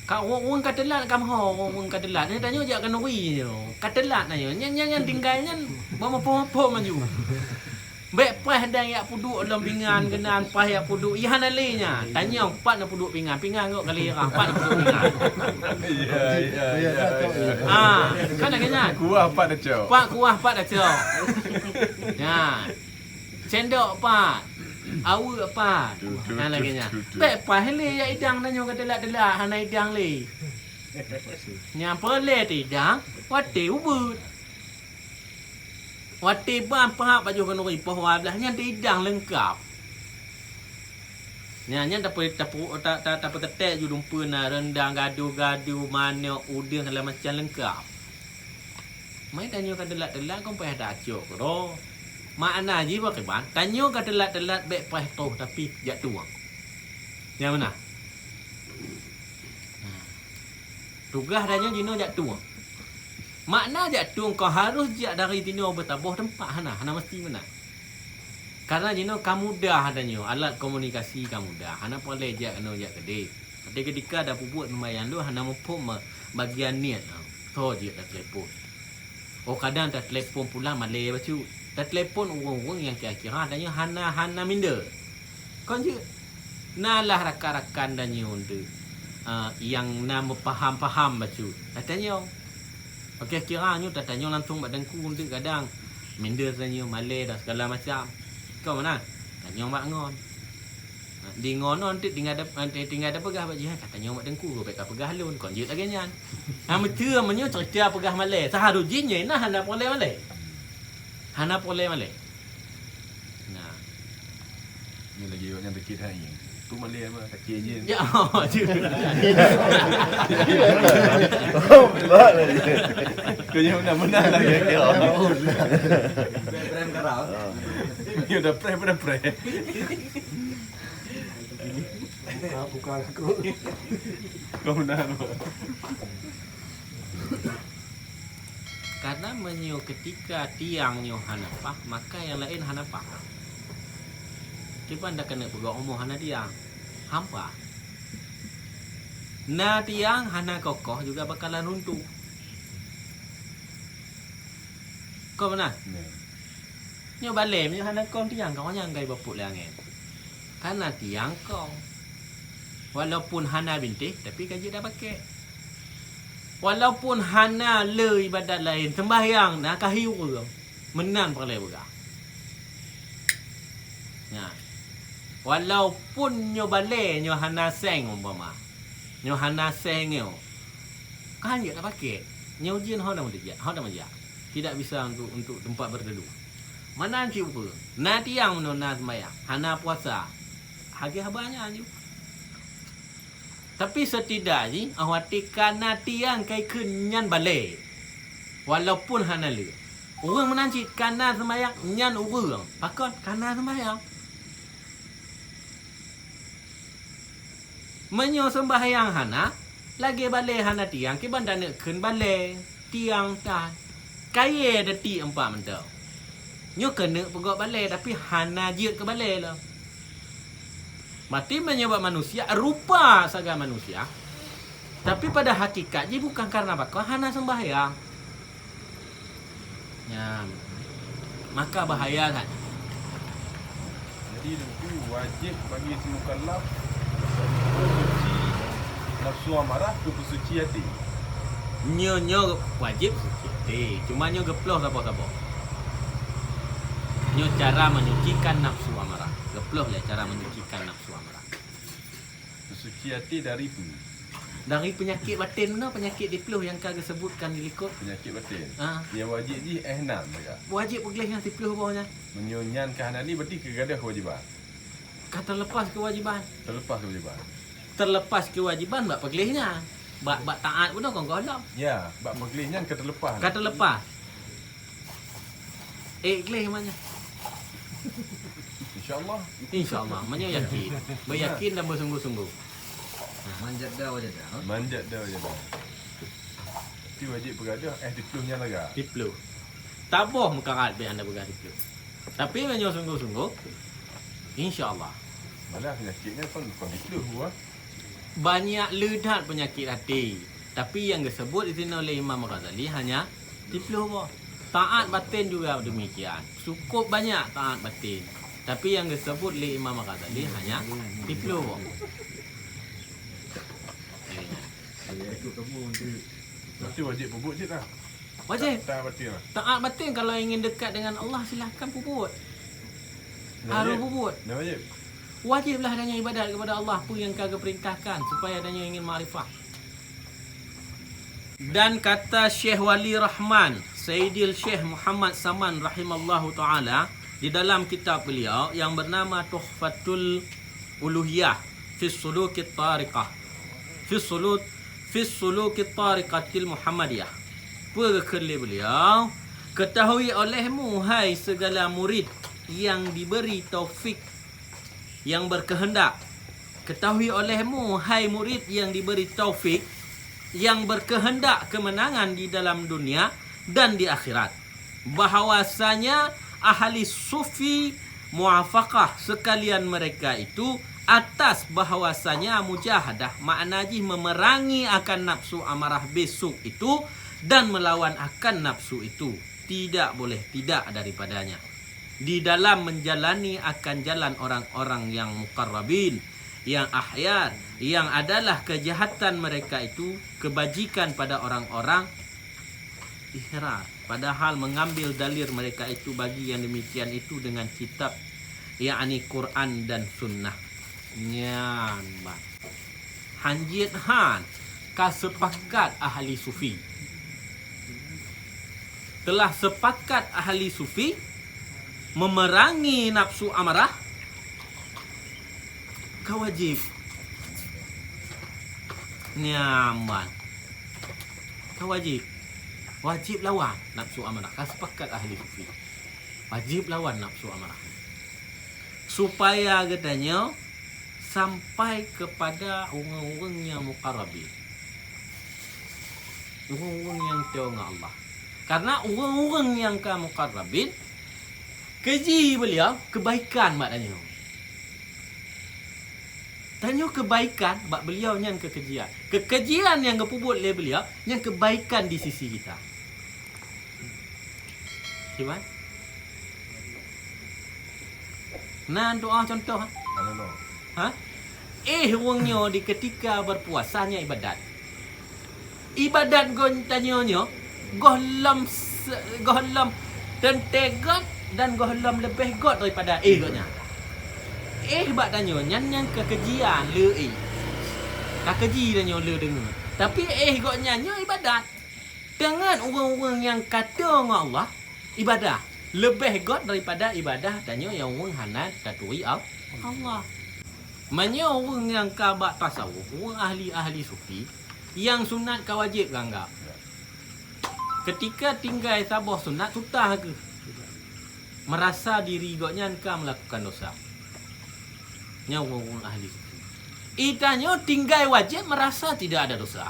Ka ureuëng-ureuëng ka teulat, ka meuho ureuëng-ureuëng ka teulat. Nyan tanyoe jak keuneuri nyoe. Ka teulat na nyoe. Nyan, nyan, nyan tinggai nyan beumeupom-meupom laju. Bék paih dang jak peuduek lom pingan keunan, paih jak peuduek. Iya hana lé nyan. Tanyong pat na peuduek pingan. Pingan gok kali rah, pat na peuduek pingan. Ya, ya, ya, ya. Ah, kan lagée nyan. Kuah pat na cok. Pat kuah pat na cok. Nyan. Sendok pat. Aweuek pat. Tu, tu, nah, tu, lagée nyan. Tu, tu. Bék paih lé jak idang tanyoe ka teulat-teulat, hana idang lé. Nyang peureulée teuidang watée ubeut. Watée ban peuhab bajôh keuneuri poh dua blaih nyan teuidang leungkab. Nyan, nyan tape-, tape-, ta-, ta-, tapeutetek ju dumpeue na reundang, gadu-gadu, manok, udeueng, segala macam leungkab. Mai tanyoe ka teulat-teulat kon paih tacok keudroe. Makna jih bak kiban, tanyoe ka teulat-teulat bék paih toh tapi jak tueng. Nyang meunan. Nah. Tugaih tanyoe jinoe jak tueng. Makna jak tueng kon harôh jak dari tinoe beusaboh teumpat, hana, hana meusti meunan. Karena jinoe ka mudah tanyoe, alat komunikasi ka mudah, hana peureulée jak keunoe jak keudeh. Tapi keutika tapeubuet seumayang lôn hana muphom ma-, bagian niet, ha, soe jeuet tateulepon. Oh, kadang tateulepon pulang malée bacut. Tateulepon ureuëng-ureuëng nyang kira-kira tanyoe hana, hana minder. Kon jeuet. Na lah rakan-rakan tanyoe deuek, ah, nyang na meupaham-paham bacut. Tatanyong. Oke, kira nyoe tatanyong langsung bak teungku deuek kadang minder tanyoe malée dan segala macam. Kon meunan? Tanyong bak ngon. Di ngon ngon teuk tinggai da-, tinggai tapeugah bak jih, "Hai, ka tanyong bak teungku, bék kapeugah lôn." Kon jeuet lagée nyan. Ha, meuteue meunyoe cerita peugah malée, seuharôh jih nyan na hana peureulée malée. Hana peureulée malée. Nah. Ni lagi awak nyan sakit hai. Tu malée apa? Sakit je. Ya, oh, je. Oh, betul lah. Kau yang menang-menang lagi. Prem karau. Ya, dah prem, dah prem. Buka, buka aku. Kau menang. Karena meunyoe keutika tiang nyoe hana paih, maka nyang laén hana paih. Kiban dak keuneuk peugah umu hana tiang. Hampa. Na tiang hana kokoh juga bakalan runtuh. Kon meunan? Ya. Nyoe balée, meunyoe hana kon tiang, kawan nyang gai bapuk lé angén. Kana tiang kon. Walaupun hana bintéh, tapi ka jeuet dak pakék. Walaupun hana le ibadat laén, sembahyang na kahi ureuëng. Meunan peureulée peugah. Nah. Walaupun nyoe balée, nyoe hana seng umpama. Nyoe hana seng nyoe. Kan jeuet dak pakék. Nyoe ujeuen ho dak meujak, ho dak meujak. Tidak bisa untuk, untuk tempat berteduh. Meunan cit ukeue. Na tiang meunyoe na sembahyang, hana puasa. Hagée haba nyan ju. Tapi setidak jih, ah, watée kana tiang kai kheun nyan balée. Walaupun hana le. Ureuëng meunan cit kana sembahyang nyan ureuëng. Pakon? Kana sembahyang. Meunyoe sembahyang hana, lagée balée hana tiang, kiban taneuk kheun balée, tiang tan. Kayée teuti empat mantong. Nyoe keuneuk peugöt balée, tapi hana jeuet keu balée lom. Berarti meunyoe bak manusia, rupa sagai manusia, tapi pada hakikat jih bukan karena bakoe hana sembahyang. Nyan. Maka bahaya that. Jadi, teungku, wajéb bagi si mukallaf peusuci nafsu amarah keu peusuci até. Nyoe, nyoe wajéb peusuci até. Cuma nyoe geuploh saboh-saboh. Nyoe cara menyucikan nafsu amarah. Geuploh lé cara menyucikan nafsu amarah. Peusuci até dari peue? Dari peunyakét baten meunoe, peunyakét diploh nyang ka geusebutkan di likot. Peunyakét baten. Ah. Nyang wajéb jih éh nam sagai. Wajéb peugleh nyan siploh boh nyan. Meunyoe nyan ka hana lé, berarti ka gadôh keuwajiban. Ka teulepas keuwajiban. Teulepas keuwajiban. Teulepas keuwajiban bak peugleh nyan. Bak, bak taát pun kon gohlom. Ya, bak peugleh nyan ka teulepas. Ka teulepas. Eh, gleh manya. InsyaAllah. InsyaAllah, manya yakin. Beryakin dan bersungguh-sungguh. Manjat dah wajah dah. Manjat dah wajah dah. Tapi wajéb peugadôh, éh, diploh nyan laga. Diploh. Taboh meukarat bèk anda peugah diploh. Tapi meunyoe sungguh-sungguh, insya Allah. Malah penyakitnya kan bukan diploh buah. Banyak le that peunyakét até. Tapi nyang geusebut disinoe lé Imam Ghazali hanya siploh boh. Taat baten juga demikian. Cukup banyak taat baten. Tapi nyang geusebut lé Imam Ghazali hanya siploh boh. Berarti wajéb peubuet cit lah. Wajéb. Taat batin lah. Taat batin, kalau ingin dekat dengan Allah, silahkan peubuet. Harus peubuet. Dah wajéb. Wajiblah adanya ibadat kepada Allah, peue nyang ka geuperintahkan, supaya adanya ingin makrifah. Dan kata Syekh Wali Rahman, Saidil Syekh Muhammad Saman rahimallahu taala, di dalam kitab beliau yang bernama Tuhfatul Uluhiyah fi Sulukit Tariqah, fi Sulut, fi Sulukit Tariqatil Muhammadiyah. Peue geukheun lé beliau? Ketahui olehmu, hai segala murid yang diberi taufik, yang berkehendak. Ketahui olehmu, hai murid yang diberi taufik, yang berkehendak kemenangan di dalam dunia dan di akhirat, bahwasanya ahli sufi muwafaqah sekalian mereka itu atas bahwasanya mujahadah, makna jih memerangi akan nafsu amarah besok itu dan melawan akan nafsu itu, tidak boleh tidak daripadanya di dalam menjalani akan jalan orang-orang yang muqarrabin, yang akhyar, yang adalah kejahatan mereka itu kebajikan pada orang-orang akhyar, padahal mengambil dalil mereka itu bagi yang demikian itu dengan kitab, yakni Quran dan Sunnah. Nyan ban. Hanjeuet han ka sepakat ahli sufi. Telah sepakat ahli sufi memerangi nafsu amarah, ka wajib. Nyan ban. Ka wajib. Wajib lawan nafsu amarah. Ka sepakat ahli sufi. Wajib lawan nafsu amarah. Supaya geutanyoe sampai kepada ureuëng-ureuëng nyang muqarrabin. Ureuëng-ureuëng nyang teuh ngon Allah. Karena ureuëng-ureuëng nyang ka muqarrabin, keuji beliau kebaikan bak tanyoe. Tanyoe kebaikan bak beliau nyan keukejian. Keukejian nyang geupeubuet lé beliau nyan kebaikan di sisi kita. Kiban? Na doa contoh, ha? Mana tu? Ha? Eh, ureuëng nyoe di ketika berpuasa nyan ibadat. Ibadat geutanyoe nyoe gohlom se-, gohlom teuntée göt dan gohlom leubeh göt daripada eh geuh nyan. Eh bak tanyoe nyan nyang ka keujian le eh. Ka keuji tanyoe le deungoe. Tapi eh geuh nyan nyoe ibadat. Deungon ureuëng-ureuëng nyang ka teuh ngon Allah, ibadah leubeh göt daripada ibadah tanyoe nyang ureuëng hana taturi Al-, Allah. Meunyoe ureuëng nyang ka bak tasawuf, ureuëng ahli-ahli sufi, nyang sunat ka wajéb geuanggab. Keutika tinggai saboh sunat, susah geuh. Merasa diri gobnyan ka melakukan dosa. Nyan ureuëng-ureuëng ahli sufi. Itanyoe tinggai wajéb merasa tidak ada dosa.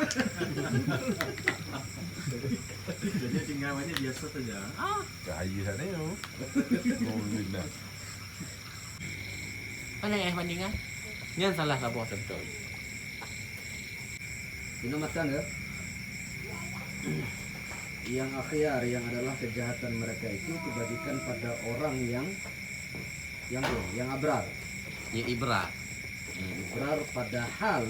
Jadi tinggal banyak biasa saja. Ah, kaya sana yo. Oh, nah. Mana eh bandingan? Nyan salah saboh contoh. Ini matan ya. Yang akhyar, yang adalah kejahatan mereka itu kebajikan pada orang yang yang yang abrar. Ya, ibrar. Yang ibrar padahal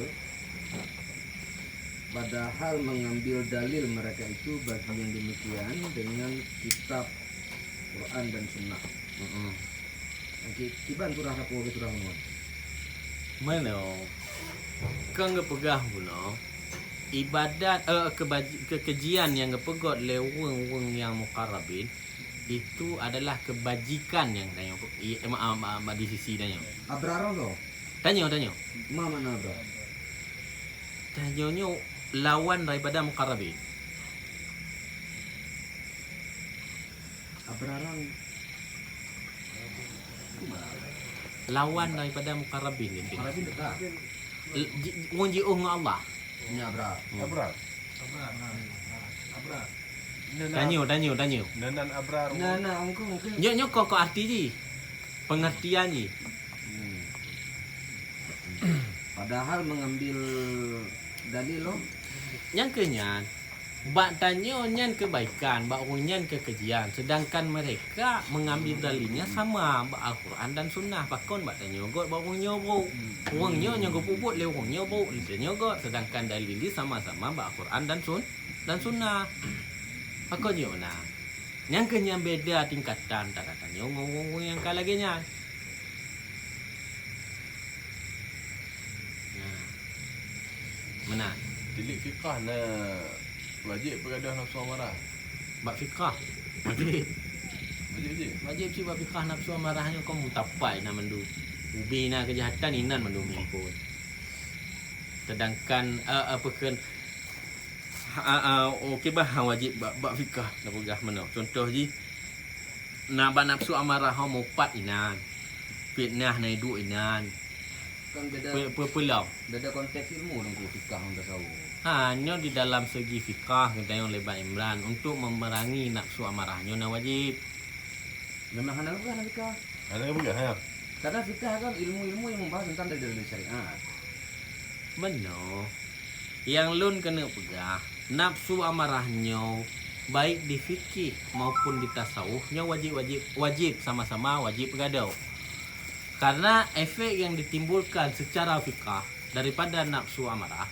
padahal mengambil dalil mereka itu bagi yang demikian dengan kitab Quran dan Sunnah. Mm-mm. Oke, kiban surah apa ke surah mana? Mana? Kan geupeugah bunoe ibadat eh, kebaji- kekejian yang geupeugöt lé ureuëng-ureuëng nyang muqarrabin itu adalah kebajikan nyang tanyoe i- ma- ma- ma- di sisi tanyoe. Abrar lo. Tanyoe, tanyoe. Ma makna abrar? Tanyoe nyoe lawan daripada muqarrabin. Abrarang lawan daripada muqarrabin dia. Muqarrabin dekat. L- ji- Ureuëng jiôh ngon Allah. Nya abrar. Hmm. Abrar. Abrar. Abrar. Tanyoe, tanyoe, tanyoe. Nenan abrar. Nah, nah, mungkin, mungkin. Nyoe, nyoe kok, kok arti jih. Pengertian jih. Hmm. Padahal mengambil dalil lo. Nyang keu nyan, bak tanyoe nyan kebaikan, bak ureuëng nyan kekejian, sedangkan mereka mengambil dalilnya sama bak Al-Quran dan Sunnah. Pakon bak tanyoe göt, bak ureuëng nyoe brok. Ureuëng nyoe nyang geupeubuet lé ureuëng nyoe brok, lé tanyoe göt, sedangkan dalil jih sama-sama bak Al-Quran dan Sun dan Sunnah. Pakon nyoe na. Nyang keu nyan beda tingkatan antara tanyoe ngon ureuëng-ureuëng nyang ka lagée nyan. Nah. Meunan. Tilik fiqah na wajéb peugadôh nafsu amarah. Bak fiqah. Wajéb. Wajéb, wajéb. Wajéb cit bak fiqah nafsu amarah nyoe kon mutapai na mandum. Ubé na keujahatan inan mandum meuhimpon. Sedangkan eh, apa kheun ha, ha, oke bah ha wajéb bak, bak fiqah na peugah meunoe. Contoh jih na bak nafsu amarah ho mupat inan. Fitnah na iduek inan. Kan beda, pe- pe- peulom. Beda konteks ilmu nunggu fikah ngon tasawuf. Ha, nyoe di dalam segi fikah geutanyoe lé Bang Imran untuk memerangi nafsu amarah nyoe na wajib. Memang hana geupeugah na fikah. Hana geupeugah, ya. Karena fikah kan ilmu-ilmu yang membahas tentang dalil-dalil syariat. Benar. Yang lôn keuneuk peugah, nafsu amarah nyoe baik di fikih maupun di tasawuf nyoe wajib-wajib wajib sama-sama wajib peugadôh. Karena efek yang ditimbulkan secara fikah daripada nafsu amarah,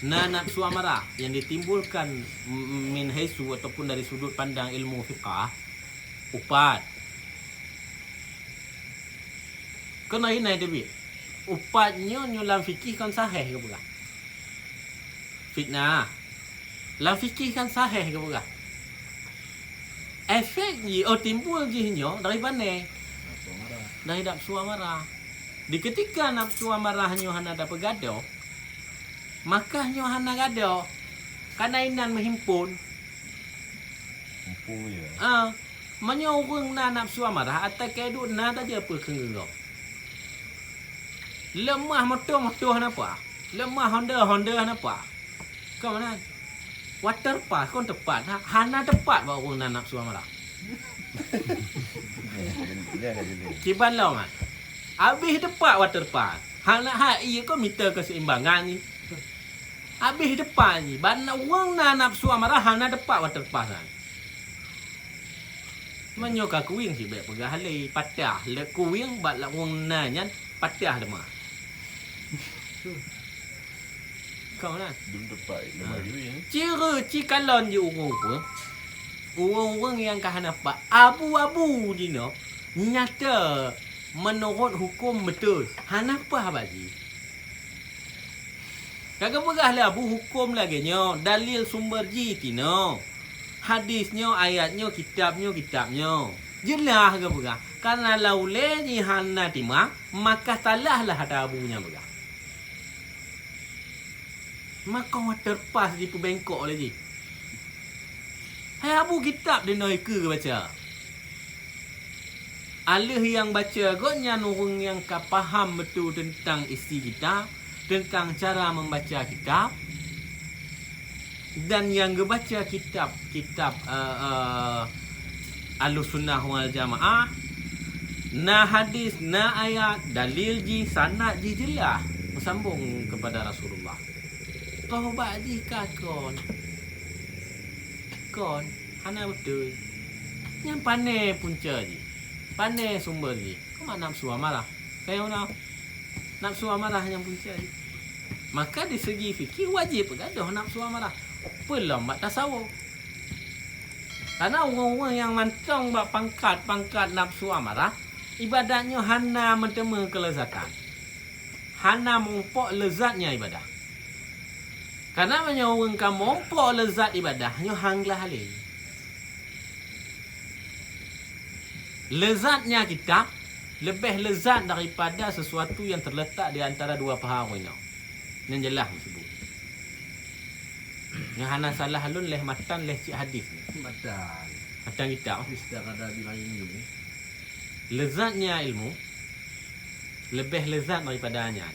na nafsu amarah yang ditimbulkan m- min haisu ataupun dari sudut pandang ilmu fikah upat. Keunoe inai teubiet. Upat nyoe nyoe lam fikih kon saheh geupeugah. Fitnah. Lam fikih kan saheh geupeugah. Efek jih, oh, timbul jih nyoe dari panai. Nafsu amarah. Dari nafsu amarah. Di ketika nafsu amarah nyoe hana dapeugadôh, maka nyoe hana gadôh. Karena inan meuhimpon. Mumpung ya. Ah, meunyoe ureuëng na nafsu amarah, ata keuduek na tajak peue keu geuh. Leumah moto-moto hana pah. Leumah Honda-Honda hana pah. Kon meunan. Waterpark kon teupat, ha? Hana teupat bak ureuëng na nafsu amarah. Ya, ya, ya. Kiban lom, ha? Abéh teupat waterpark. Hana ha, iya kon mita keseimbangan ni. Abéh teupat jih, ban ureuëng na nafsu amarah hana teupat waterpark nyan. Meunyoe ka kuweng sibék peugah lé, patah lé kuweng bak ureuëng na nyan patah teuma. Kon meunan. Dum teupat Ha. Cira cikalon jih ureuëng-ureuëng. Ureuëng-ureuëng nyang ka hana pat abu-abu jinoe nyata meunurot huköm beutôi hana pah bak jih. Ka geupeugah lé Abu huköm lagée nyoe, dalil sumber jih tinoe. Hadis nyoe, ayat nyoe, kitab nyoe, kitab nyoe. Jeulaih geupeugah, karena lam ulée jih hana timang, maka salah lah ata Abu nyang peugah. Maka terpas jipeubengkok lé jih. Hai Abu, kitab dinoe ikeue geubaca. Aleuh nyang baca gobnyan ureuëng nyang ka paham beutôi teuntang isi kitab, teuntang cara membaca kitab. Dan nyang geubaca kitab-kitab, eh, eh, Ahlussunnah wal Jamaah, na hadis, na ayat, dalil jih, sanad jih jeulaih meusambong keupada Rasulullah. Toh bak jih ka kon. Kon, hana beutôi. Nyan pané punca jih? Pané sumber jih? Keu ma nafsu amarah. Kayong na nafsu amarah nyang punca jih. Maka di segi fikih wajéb geugadôh nafsu amarah. Peulom bak tasawuf. Karena ureuëng-ureuëng nyang mantong bak pangkat-pangkat nafsu amarah, ibadat nyoe hana meuteumé keuleuzatan. Hana mumpok leuzatnya ibadah. Karena meunyoe ureuëng ka mumpok leuzat ibadah, nyoe hang glah lé. Leuzatnya kitab leubeh leuzat daripada sesuatu yang terletak di antara dua paha ureuëng inong. Nyan jeulaih meuseubut. Nyan hana salah lôn leh matan leh cit hadis ni. Matan. Matan kitab. Hadis dah ada di lain ni. Leuzatnya ilmu leubeh leuzat daripada nyan.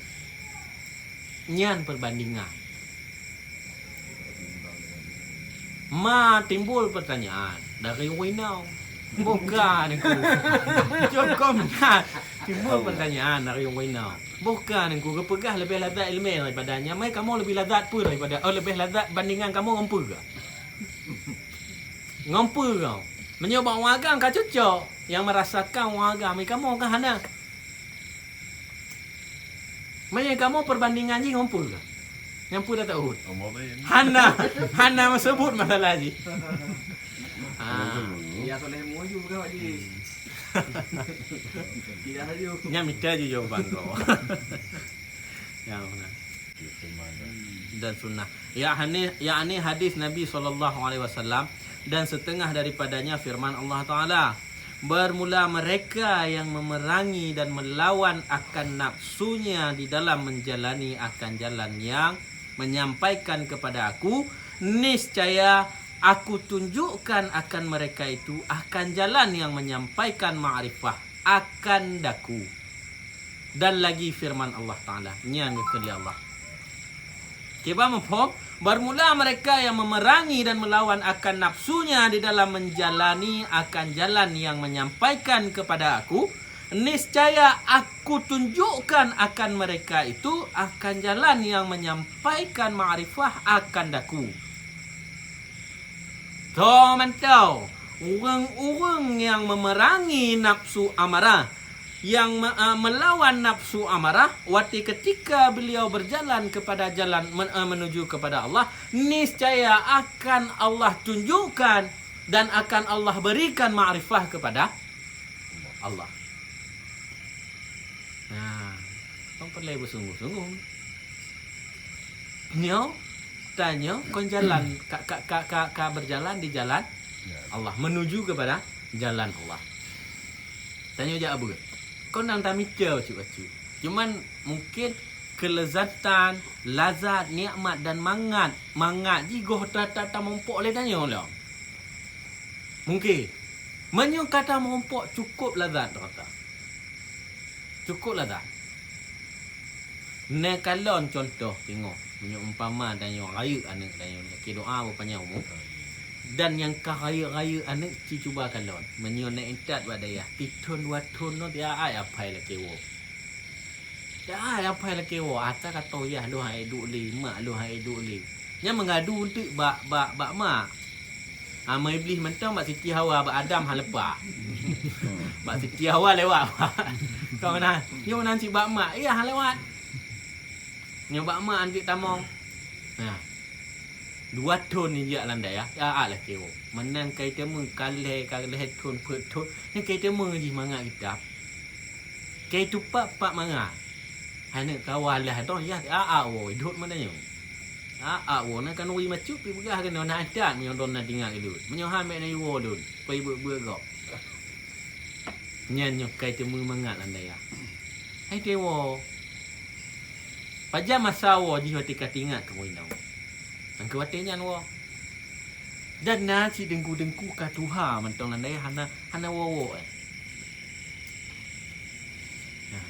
Nyan perbandingan. Ma timbul pertanyaan dari ureuëng inong. Boh ka Teungku. Cukop na timbul pertanyaan dari ureuëng inong. Boh ka Teungku geupeugah leubeh lazat ileumèe daripada nyan. Mai kamoe leubeh lazat peue daripada, oh, leubeh lazat bandingan kamoe ngon peue ka? Ngon peue ka? Meunyoe bak ureuëng agam ka cocok, nyang merasakan ureuëng agam, mai kamoe kan hana. Meunyoe kamoe perbandingan jih ngon peue ka? Nyang peue dah tahu? Hana, hana meuseubut masalah jih. Ah. Ya soleh muju ka Pak Ji. Tidak laju. Nya mita je jawaban kau. Ya, benar. Dan sunnah. Yakni, yakni hadis Nabi sallallahu alaihi wasallam dan setengah daripadanya firman Allah Taala. Bermula mereka yang memerangi dan melawan akan nafsunya di dalam menjalani akan jalan yang menyampaikan kepada aku, niscaya aku tunjukkan akan mereka itu akan jalan yang menyampaikan makrifah akan daku. Dan lagi firman Allah Taala, nyan geukheun lé Allah. Kiban muphom, bermula mereka yang memerangi dan melawan akan nafsunya di dalam menjalani akan jalan yang menyampaikan kepada aku, niscaya aku tunjukkan akan mereka itu akan jalan yang menyampaikan makrifah akan daku. Toh mantong, ureuëng-ureuëng nyang memerangi nafsu amarah, yang me-, eh, melawan nafsu amarah, watée ketika beliau berjalan kepada jalan men-, eh, menuju kepada Allah, niscaya akan Allah tunjukkan dan akan Allah berikan makrifah kepada Allah. Nah, kan perlu bersungguh-sungguh. Nyoe, tanyoe kon jalan ka, ka, ka, ka, ka berjalan di jalan Allah, menuju kepada jalan Allah. Tanyoe jak abeuet. Kon nang tamita bacut-bacut. Cuman mungkin kelezatan, lazat, nikmat dan mangat, mangat jih goh ta, ta, tamumpok lé tanyoe lom. Mungkin meunyoe ka tamumpok cukup lazat rata. Cukup lazat. Neukalon contoh teungoh, meunyoe umpama tanyoe rayeuk aneuk tanyoe, lakée doa beupanyang umu. Dan nyang ka rayeuk-rayeuk aneuk ci cuba kalon. Meunyoe na intat bak dayah, tithon dua thon nyoe tiap ai apai lakée woe. Tiap ai apai lakée woe, ata ka toh yah lôn han ék duek lé, mak lôn han ék duek lé. Nyan meungadu teuk bak, bak, bak mak. Ama Iblih mantong bak Siti Hawa, bak Adam han leupah. Bak Siti Hawa lewat. Kau meunan, nyoe meunan cit bak mak, iya han lewat. Nyoe bak mak anteuk tamong. Nah. Dua thon jijak lam dayah, ya, ah, lakée woe. Meunan kai teumé ka lhée, ka lhée thon, peuet thon. Nyan kai teumé jih mangat kitab. Kai tupat pat mangat. Hai neuk kawa lah dong, ya, ah, ah, woe, idhot meunan nyoe. Ah, ah, woe, na kanuri macut, pi peugah keunoe na adat, meunyoe dong na tinggai ulôn. Meunyoe han, bèk na iwoe lôn, pai beuet-beuet gob. Nyan nyoe kai teumé mangat lam dayah. Hai tewoe. Pajan masa woe jih watée ka tingat keu inong. Nang keu watée nyan woe. Dan na cit deungku-deungku ka tuha mantong lam dayah hana, hana woe-woe, eh. Nah.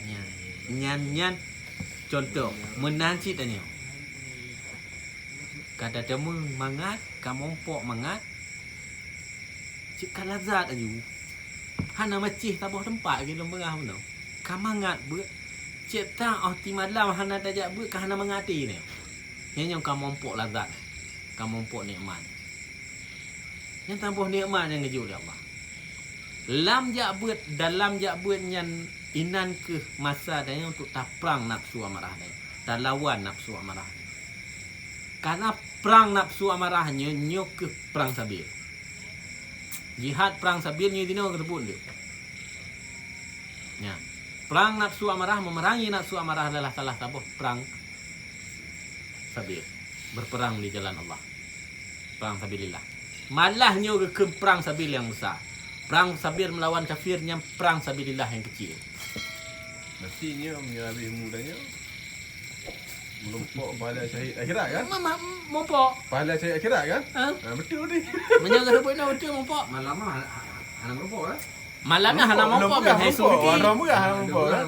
Nyan, nyan, nyan. Contoh, meunan cit tanyoe. Ka tateumé mangat, ka mumpok mangat, cit ka lazat aju. Hana macéh saboh teumpat lagée lôn peugah bunoe. Ka mangat beuet, cit tan óh timalam hana tajak beuet ka hana mangat até nyoe. Nyan nyang ka mumpok lazat, ka mumpok nikmat. Nyan saboh nikmat nyang geujok lé Allah. Lam jak beuet, dalam jak beuet nyan inan kheueh masa tanyoe untuk taprang nafsu amarah tanyoe, talawan nafsu amarah tanyoe. Karena prang nafsu amarah nyoe, nyoe kheueh prang sabil. Jihad prang sabil nyoe dinoe geusebut deuh. Nya, prang nafsu amarah, memerangi nafsu amarah adalah salah saboh prang sabil. Berperang di jalan Allah. Prang sabilillah. Malah nyoe geukheun prang sabil nyang besar. Prang sabil meulawan kafir nyan prang sabilillah nyang kecil. Berarti nyoe meunyoe habéh ilmu tanyoe, meureumpok pahala syahid akhirat kan? Ma-, ma-, mumpok. Pahala syahid akhirat kan? Ha? Ha, betul ni. Meunyoe geupeubuet nyoe betul mumpok. Malam ah, ha-, ha-, hana meureumpok kan? Malam ah hana mumpok, min haitsu fikih. Orang murah hana mumpok kan?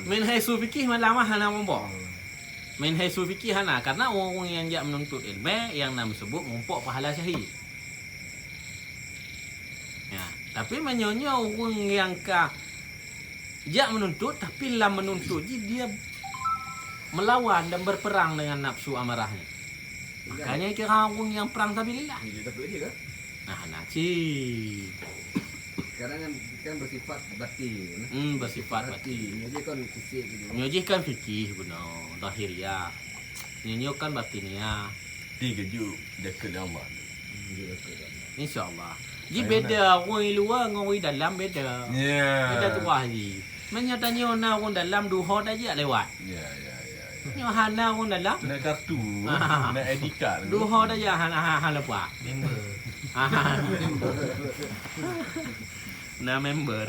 Min haitsu fikih malam ah hana mumpok. Hmm. Min haitsu fikih hana, karena ureuëng nyang jak meununtut ilmu nyang na meuseubut mumpok pahala syahid. Ya, tapi meunyoe nyoe ureuëng nyang ka jak meununtut, tapi lam meununtut jih dia melawan dan berperang dengan nafsu amarahnya. Makanya kira ureuëng nyang perang sabilillah. Dia takut je kan? Nah, nah, cit. Sekarang kan, kan bersifat batin. Hmm, bersifat batin. Nyoe je kan fisik gitu. Nyoe jih kan fikih bunoe, zahiriah. Nyoe, nyoe kan batiniah. Di keju dekat Allah. Hmm, dia dekat Allah. Insya Allah. Ji beda ureuëng luwa ngon ureuëng dalam beda. Ya. Beda tuah ji. Meunyoe tanyoe na ureuëng dalam duho tajak lewat. Ya, ya, ya, ya. Nyoe hana ureuëng dalam. Kena kartu, kena I D card. Duho tajak hana, hana, hana leupah. Member. Na member.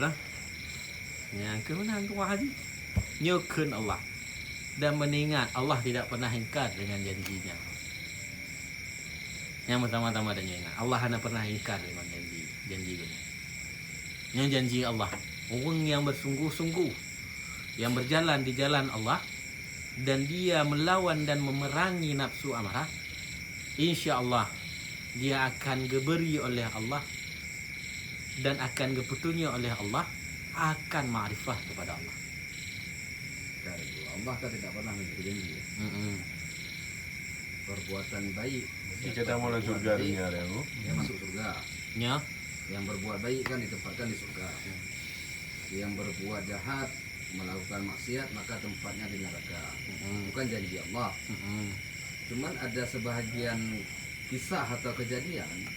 Nyang keunan tuah ji. Nyoe kheun Allah. Dan mengingat Allah tidak pernah ingkar dengan janji-Nya. Nyang pertama-tama tanyoe ingat, Allah hana pernah ingkar deungon janji, janji Geuh nyan. Nyan janji Allah. Ureuëng nyang bersungguh-sungguh, nyang berjalan di jalan Allah, dan dia melawan dan memerangi nafsu amarah, insya Allah dia akan geubri oleh Allah dan akan geupeutunyok oleh Allah akan makrifah kepada Allah. Kan, Allah kan tidak pernah memberi janji, ya. Mm-mm. Perbuatan baik, siapa yang berbuat baik, dia masuk surga. Jadi kita mau langsung surga dunia hari ini. Nya. Yang berbuat baik kan ditempatkan di surga. Yang berbuat jahat, melakukan maksiat, maka tempatnya di neraka. Mm-mm. Bukan janji Allah. Mm-mm. Cuman ada sebahagian kisah atau kejadian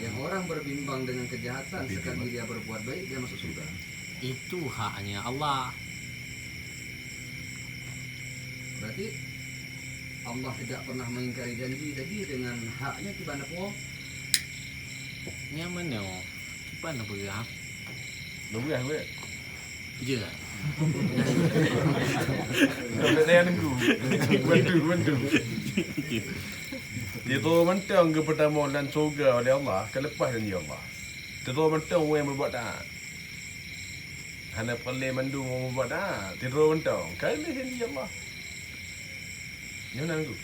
yang orang berbimbang dengan kejahatan, sekali dia berbuat baik, dia masuk surga. Itu haknya Allah. Berarti Allah tidak pernah mengingkari janji tadi dengan haknya kiban apa? Nyang mana? Kiban apa ya? Dua belas, dua belas. Je lah. Sampai saya nunggu. Bantu, bantu. Tiga mantong geupeutamoe lam syurga oleh Allah, ka leupah janji Allah. Tiga mantong ureuëng nyang berbuat taat. Hana peureulée mandum ureuëng berbuat taat. Tiga mantong. Ka leupah janji Allah. Nyoe na nunggu.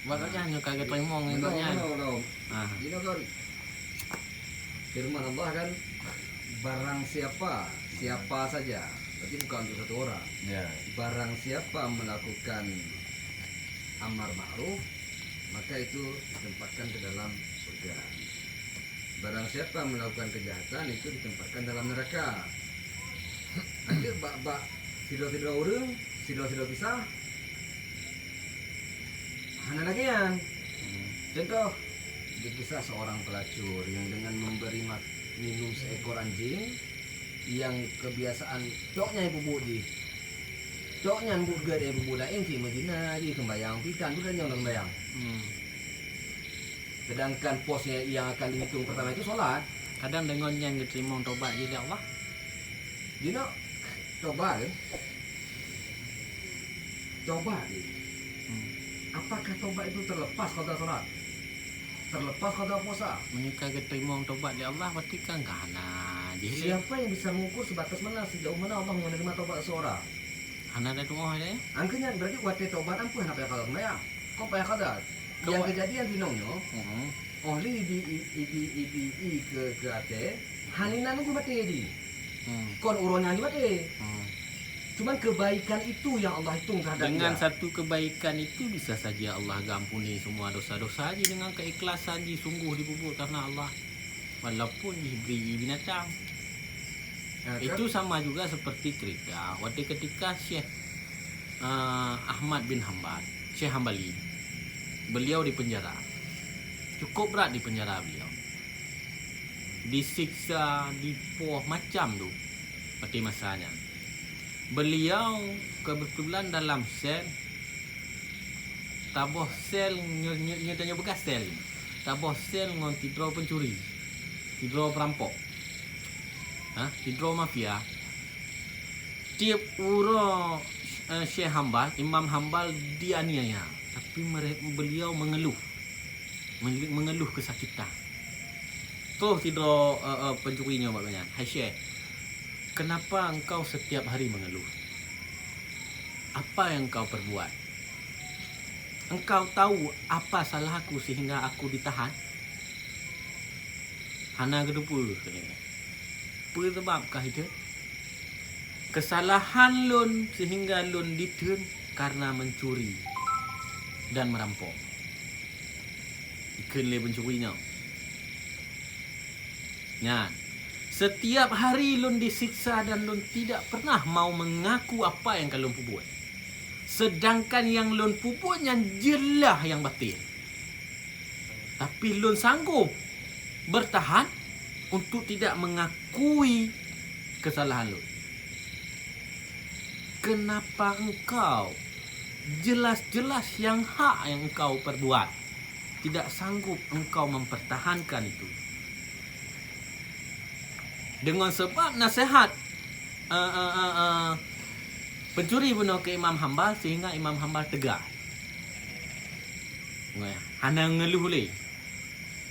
Buat gobnyan nyoe ka geuteurimong ngon gobnyan. Belum, belum, belum. Ah. Ini kan firman Allah kan, barang siapa, siapa saja, berarti bukan untuk satu orang. Ya. Barang siapa melakukan amar ma'ruf, maka itu ditempatkan ke dalam surga. Barang siapa melakukan kejahatan, itu ditempatkan dalam neraka. Ada bak-bak sidroe-sidroe ureuëng, sidroe-sidroe kisah, hana lagée nyan. Contoh, di kisah seorang pelacur yang dengan memberi mak-, minum seekor anjing yang kebiasaan cok nyan peubuet jih. Cok nyan buet gét, eh, peubuet laén cit meuzina jih, sembahyang pitan, bukan nyang sembahyang. Hmm. Sedangkan pos yang, yang akan dihitung pertama itu solat. Kadang deungon nyan geuteurimong tobat jih lé Allah. Jinoe tobat, eh? Tobat, eh? Hmm. Apakah tobat itu terlepas qada solat? Terlepas qada puasa? Meunyoe ka geuteurimong tobat lé Allah, berarti kan ka hana jih lé. Siapa yang bisa mengukur sebatas mana, sejauh mana Allah menerima tobat seseorang? Hana tatu'oh lé. Angkeunya berarti watèe tobat ampuh hana payah qadha sembahyang. Kok payah qadha? Nyang keujadian sinong nyoe, hmm, oh lé ibi, ibi, ibi, ibi keu, keu até, hana inan laju maté di. Hmm. Kon uroe nyan maté. Hmm. Cuman kebaikan itu yang Allah hitung terhadap dia. Dengan satu kebaikan itu bisa saja Allah gampuni semua dosa-dosa jih dengan keikhlasan jih sungguh dipubuet karena Allah. Walaupun dibri binatang. Nah, itu sama juga seperti cerita waktu ketika Syekh, eh, Ahmad bin Hambal, Syekh Hambali, beliau dipenjara. Cukup berat dipenjara beliau. Disiksa, dipoh macam tu. Pada masa nyan. Beliau kebetulan dalam sel, taboh sel nyo, nyo, nyo tanyoe peugah sel. Taboh sel ngon sidroe pencuri, sidroe perampok. Ha, sidroe mafia. Tiep uroe, eh, Syekh Hambal, Imam Hambal dianiaya, tapi mere-, beliau mengeluh. Menge-, mengeluh kesakitan. Troh sidroe, eh, eh, pencuri nyoe bak gobnyan, "Hai Syekh, kenapa engkau setiap hari mengeluh? Apa yang engkau perbuat? Engkau tahu apa salahku sehingga aku ditahan?" "Hana geuteupeue," kheun lé. "Peue sabab kah itu?" "Kesalahan lôn sehingga lôn ditheun karena mencuri dan merampok," kheun lé pencuri nyoe. Nyan, "Setiap hari lôn disiksa dan lôn tidak pernah mau mengaku apa yang ka lôn pubuet. Sedangkan yang lôn pubuet nyan jeulaih nyang batil. Tapi lôn sanggob bertahan untuk tidak mengakui kesalahan lôn." "Kenapa engkau, jelas-jelas nyang hak nyang engkau perbuat, tidak sanggup engkau mempertahankan itu?" Dengan sebab nasihat, eh, eh, eh, eh, pencuri bunoe keu Imam Hambal, sehingga Imam Hambal tegar. Hana ngeluh lé.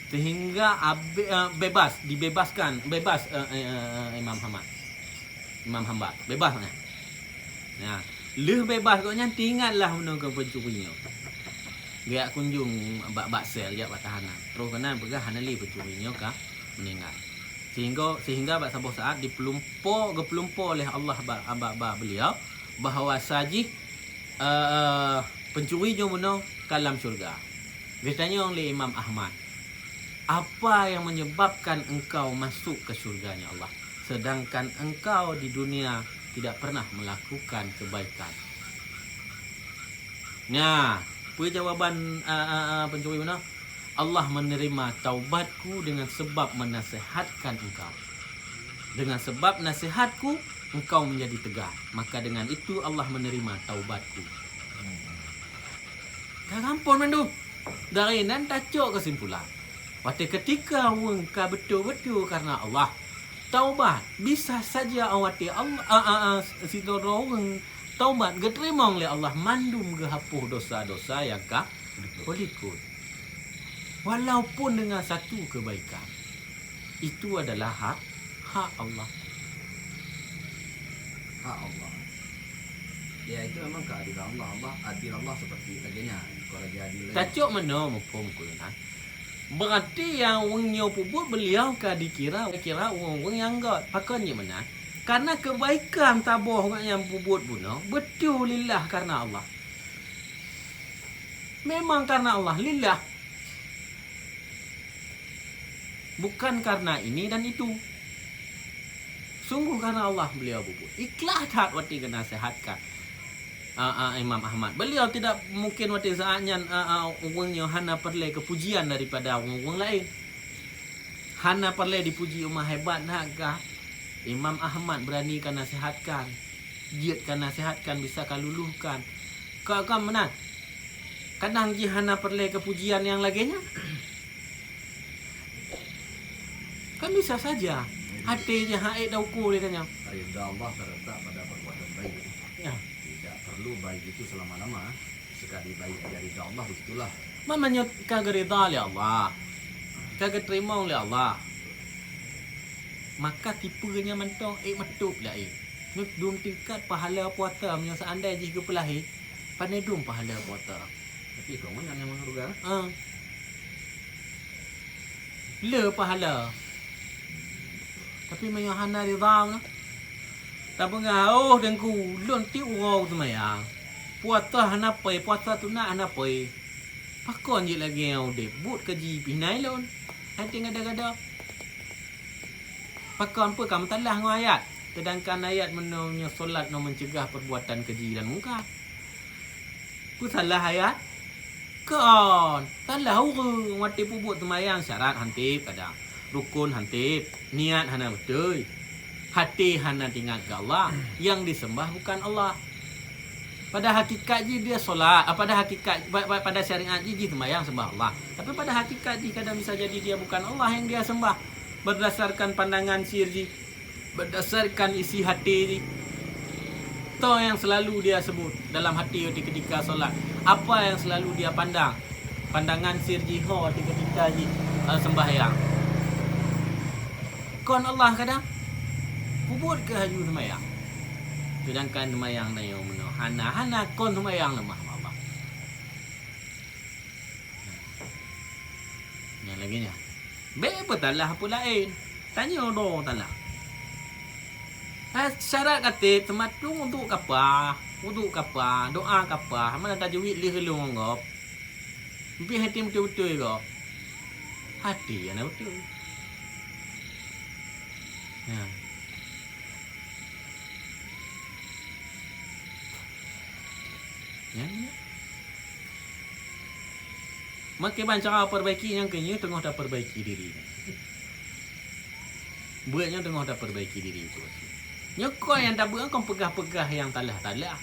Sehingga abe-, eh, bebas, dibebaskan, bebas, eh, eh, eh, Imam Hamad. Imam Hambal, bebas nyan. Nah, lheueh bebas gobnyan, teuingatlah bunoe keu pencuri nyoe. Geujak kunjong bak, bak sel, jak bak tahanan. Troh keunan peugah hana lé pencuri nyoe ka meuninggai. Sehingga, sehingga bak saboh saat dipeulumpo, geupeulumpo lé Allah bak, bak, bak beliau bahwa sajih eh, pencuri nyoe bunoe ka lam syurga. Geutanyong lé Imam Ahmad, "Apa yang menyebabkan engkau masuk ke syurganya Allah, sedangkan engkau di dunia tidak pernah melakukan kebaikan?" Nyan, peue jawaban, eh, eh, eh, pencuri bunoe? "Allah menerima taubatku dengan sebab menasihatkan engkau. Dengan sebab nasihatku, engkau menjadi tegar. Maka dengan itu Allah menerima taubatku." Ka gampông mandum. Dari nan tacok keusimpulan. Watée ketika ureuëng ka beutôi-beutôi karena Allah, taubat, bisa saja watée Allah, a, a, a, sidroe ureuëng taubat geuteurimong lé Allah mandum geuhapôh dosa-dosa nyang ka peulikot. Walaupun dengan satu kebaikan, itu adalah hak, hak Allah. Hak Allah. Ya, itu memang keadilan Allah. Allah, adil Allah seperti lagée nyan. Kalau dia adil lagi. Tacok meunoe muphom keunan. Berarti nyang ureuëng nyoe peubuet beliau ka dikira, kira ureuëng-ureuëng nyang göt. Pakon jih meunan? Karena kebaikan saboh ureuëng nyang peubuet bunoe, beutôi lillah karena Allah. Memang karena Allah, lillah. Bukan karena ini dan itu. Sungguh karena Allah beliau peubuet. Ikhlas that watée geunasehatkan, a, a, Imam Ahmad. Beliau tidak mungkin watée saat nyan, a, a, ureuëng nyoe hana peureulée keupujian daripada ureuëng-ureuëng laén. Hana peureulée dipuji, "Uma, hebat that kah Imam Ahmad, berani ka nasehatkan, jeuet ka nasehatkan, bisa ka luluhkan." Ka, ka meunan. Kadang jih hana peureulée keupujian nyang lagée nyan. Kan bisa saja. Até jih hana ék tauko lé tanyoe. Ridha Allah terletak pada perbuatan baik. Ya. Tidak perlu baik itu selama-lama. Sekali baik ada ridha Allah, begitulah. Meunyoe ka geuridha lé Allah, ka geuteurimong lé Allah, maka tipe nyan mantong ék meutôb laén. Nyoe dum tingkat pahala puasa meunyoe seandai jih geupeulahé, pane dum pahala puasa. Tapi kong mana yang mengharga? Ah. Le pahala. Tapi meunyoe hana ridha meunan, tapeugah, "Oh, Teungku, lôn tiep uroe seumayang. Puasa hana poi, puasa sunat hana poi." Pakon jeuet lagèe nyan udép, buet kaji pih na ilôn. Hai teuh gada-gada. Pakon peue ka meusalah ngon ayat? Sedangkan ayat meunyoe nyoe solat nyoe mencegah perbuatan keji dan mungkar. Peue salah ayat? Kon, salah ureueng watèe peubuet seumayang syarat han tiep kadang. Rukun han tiep, niat hana beutôi. Hati hana teuingat keu Allah, nyang disembah bukan Allah. Pada hakikat jih dia solat, ah, pada hakikat, pa-, pa-, pada syariat jih, jih sembahyang sembah Allah. Tapi pada hakikat jih kadang bisa jadi dia bukan Allah yang dia sembah. Berdasarkan pandangan sir jih, berdasarkan isi hati jih. Toh yang selalu dia sebut dalam hati di ketika solat. Apa yang selalu dia pandang? Pandangan sir jih ho di ketika jih, eh, sembahyang. Kon Allah kadang. Peubuet keu haju seumayang. Sedangkan seumayang na nyang meunoe hana, hana kon seumayang leumah bak Allah. Nyang lagèe nyan. Bèk peusalah peue laén. Tanyoe droe salah. Ha, syarat ka tiep, seumatung uduk ka paih, uduk ka paih, doa ka paih, mana tajwid lheueh lôn ngon gob. Pih hati beutôi-beutôi gob. Hati hana beutôi. Nyan. Nyan, nyan. Makai ban cara perbaiki nyang keu nyoe teungoh taperbaiki diri. Buet nyoe teungoh taperbaiki diri beutôi. Nyoe kon nyang tabeuet kon peugah-peugah nyang salah-salah.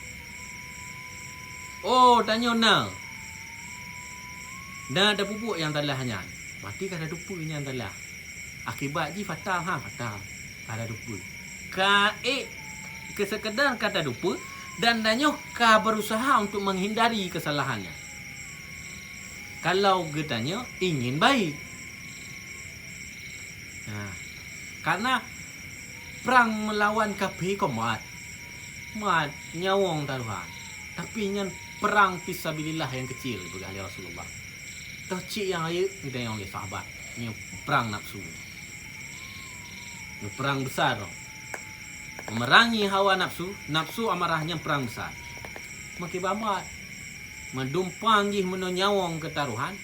Oh, tanyoe na. Na tapeubuet nyang salah nyan. Maté ka tatupeue nyang salah. Akibat jih fatal, ha, fatal. Ka tatupeue. Ka ék keu sekedar ka tatupeue dan tanyoe ka berusaha untuk menghindari kesalahan nyan. Kalau geutanyoe ingin baik. Nah, karena prang meulawan kafé kon mat. Mat, nyawöng taruhan. Tapi nyan prang fisabilillah nyang kecil, peugah lé Rasulullah. Toh cit nyang rayeuk geutanyong lé sahabat, nyoe prang nafsu. Nyoe prang besar. Memerangi hawa nafsu, nafsu amarah nyan prang besar. Makai ban mat. Meudum prang jih meunoe nyawöng keu taruhan.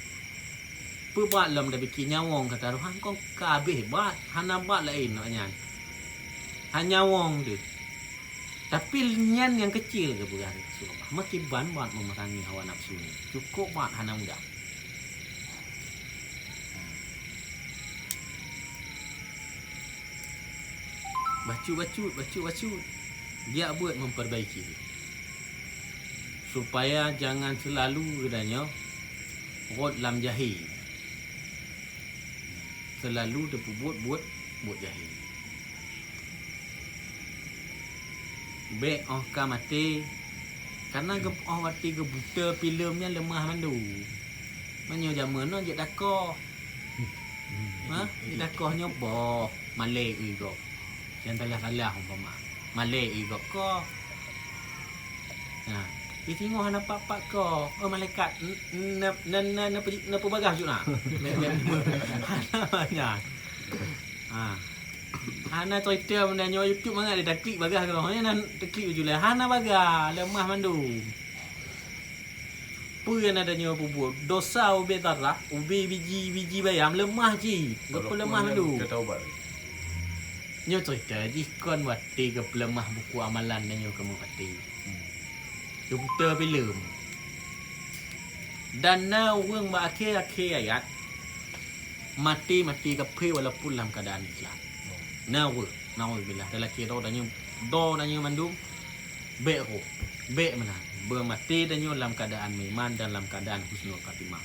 Peue bat lom tapike nyawöng keu taruhan kon ka habéh bat, hana bat laén awak nyan. Ha nyawöng deuh. Tapi nyan nyang kecil geupeugah lé Rasulullah. Makai ban mat memerangi hawa nafsu nyoe. Cukôp mat hana mudah. Bacut-bacut, bacut-bacut. Biak buet memperbaiki. Supaya jangan selalu geutanyoe rhot lam jahé. Selalu tapeubuet buet, buet jahé. Bèk 'oh ka maté. Karena geu-, 'oh watèe geuputa filem nyan leumah mandum. Meunyoe jameun nyoe jeuet takoh. Ha? Jeuet takoh nyoe boh, malèe ui gob. Nyang salah-salah umpama. Malèe ui gob koh. Nah, isingoh hana pat-pat koh. Oh, malaikat, n-, n-, na, na, na, na, na peubagah jeuet na. Hana nyan. Ha. Hana cerita benda nyoe YouTube mangat dia taklik bagah keudroe. Hanya nan taklik baju lain. Hana bagah, leumah mandum. Peue nyang na tanyoe peubuet? Dosa ubé zarah, ubé biji, biji bayam leumah cit. Geupeuleumah mandum. Walaupun taubat. Nyoe cerita jih kon watèe geupeuleumah buku amalan tanyoe keu meupaté. Hmm. Geuputa filem. Dan na ureueng bak akhé-akhé ayat, maté-maté kafé walaupun lam keuadaan Islam. Na ureueng, naudzubillah, talakèe droe tanyoe, droe tanyoe mandum, bèk roh, bèk meunan. Beumaté tanyoe lam keuadaan meuiman dan lam keuadaan husnul khatimah.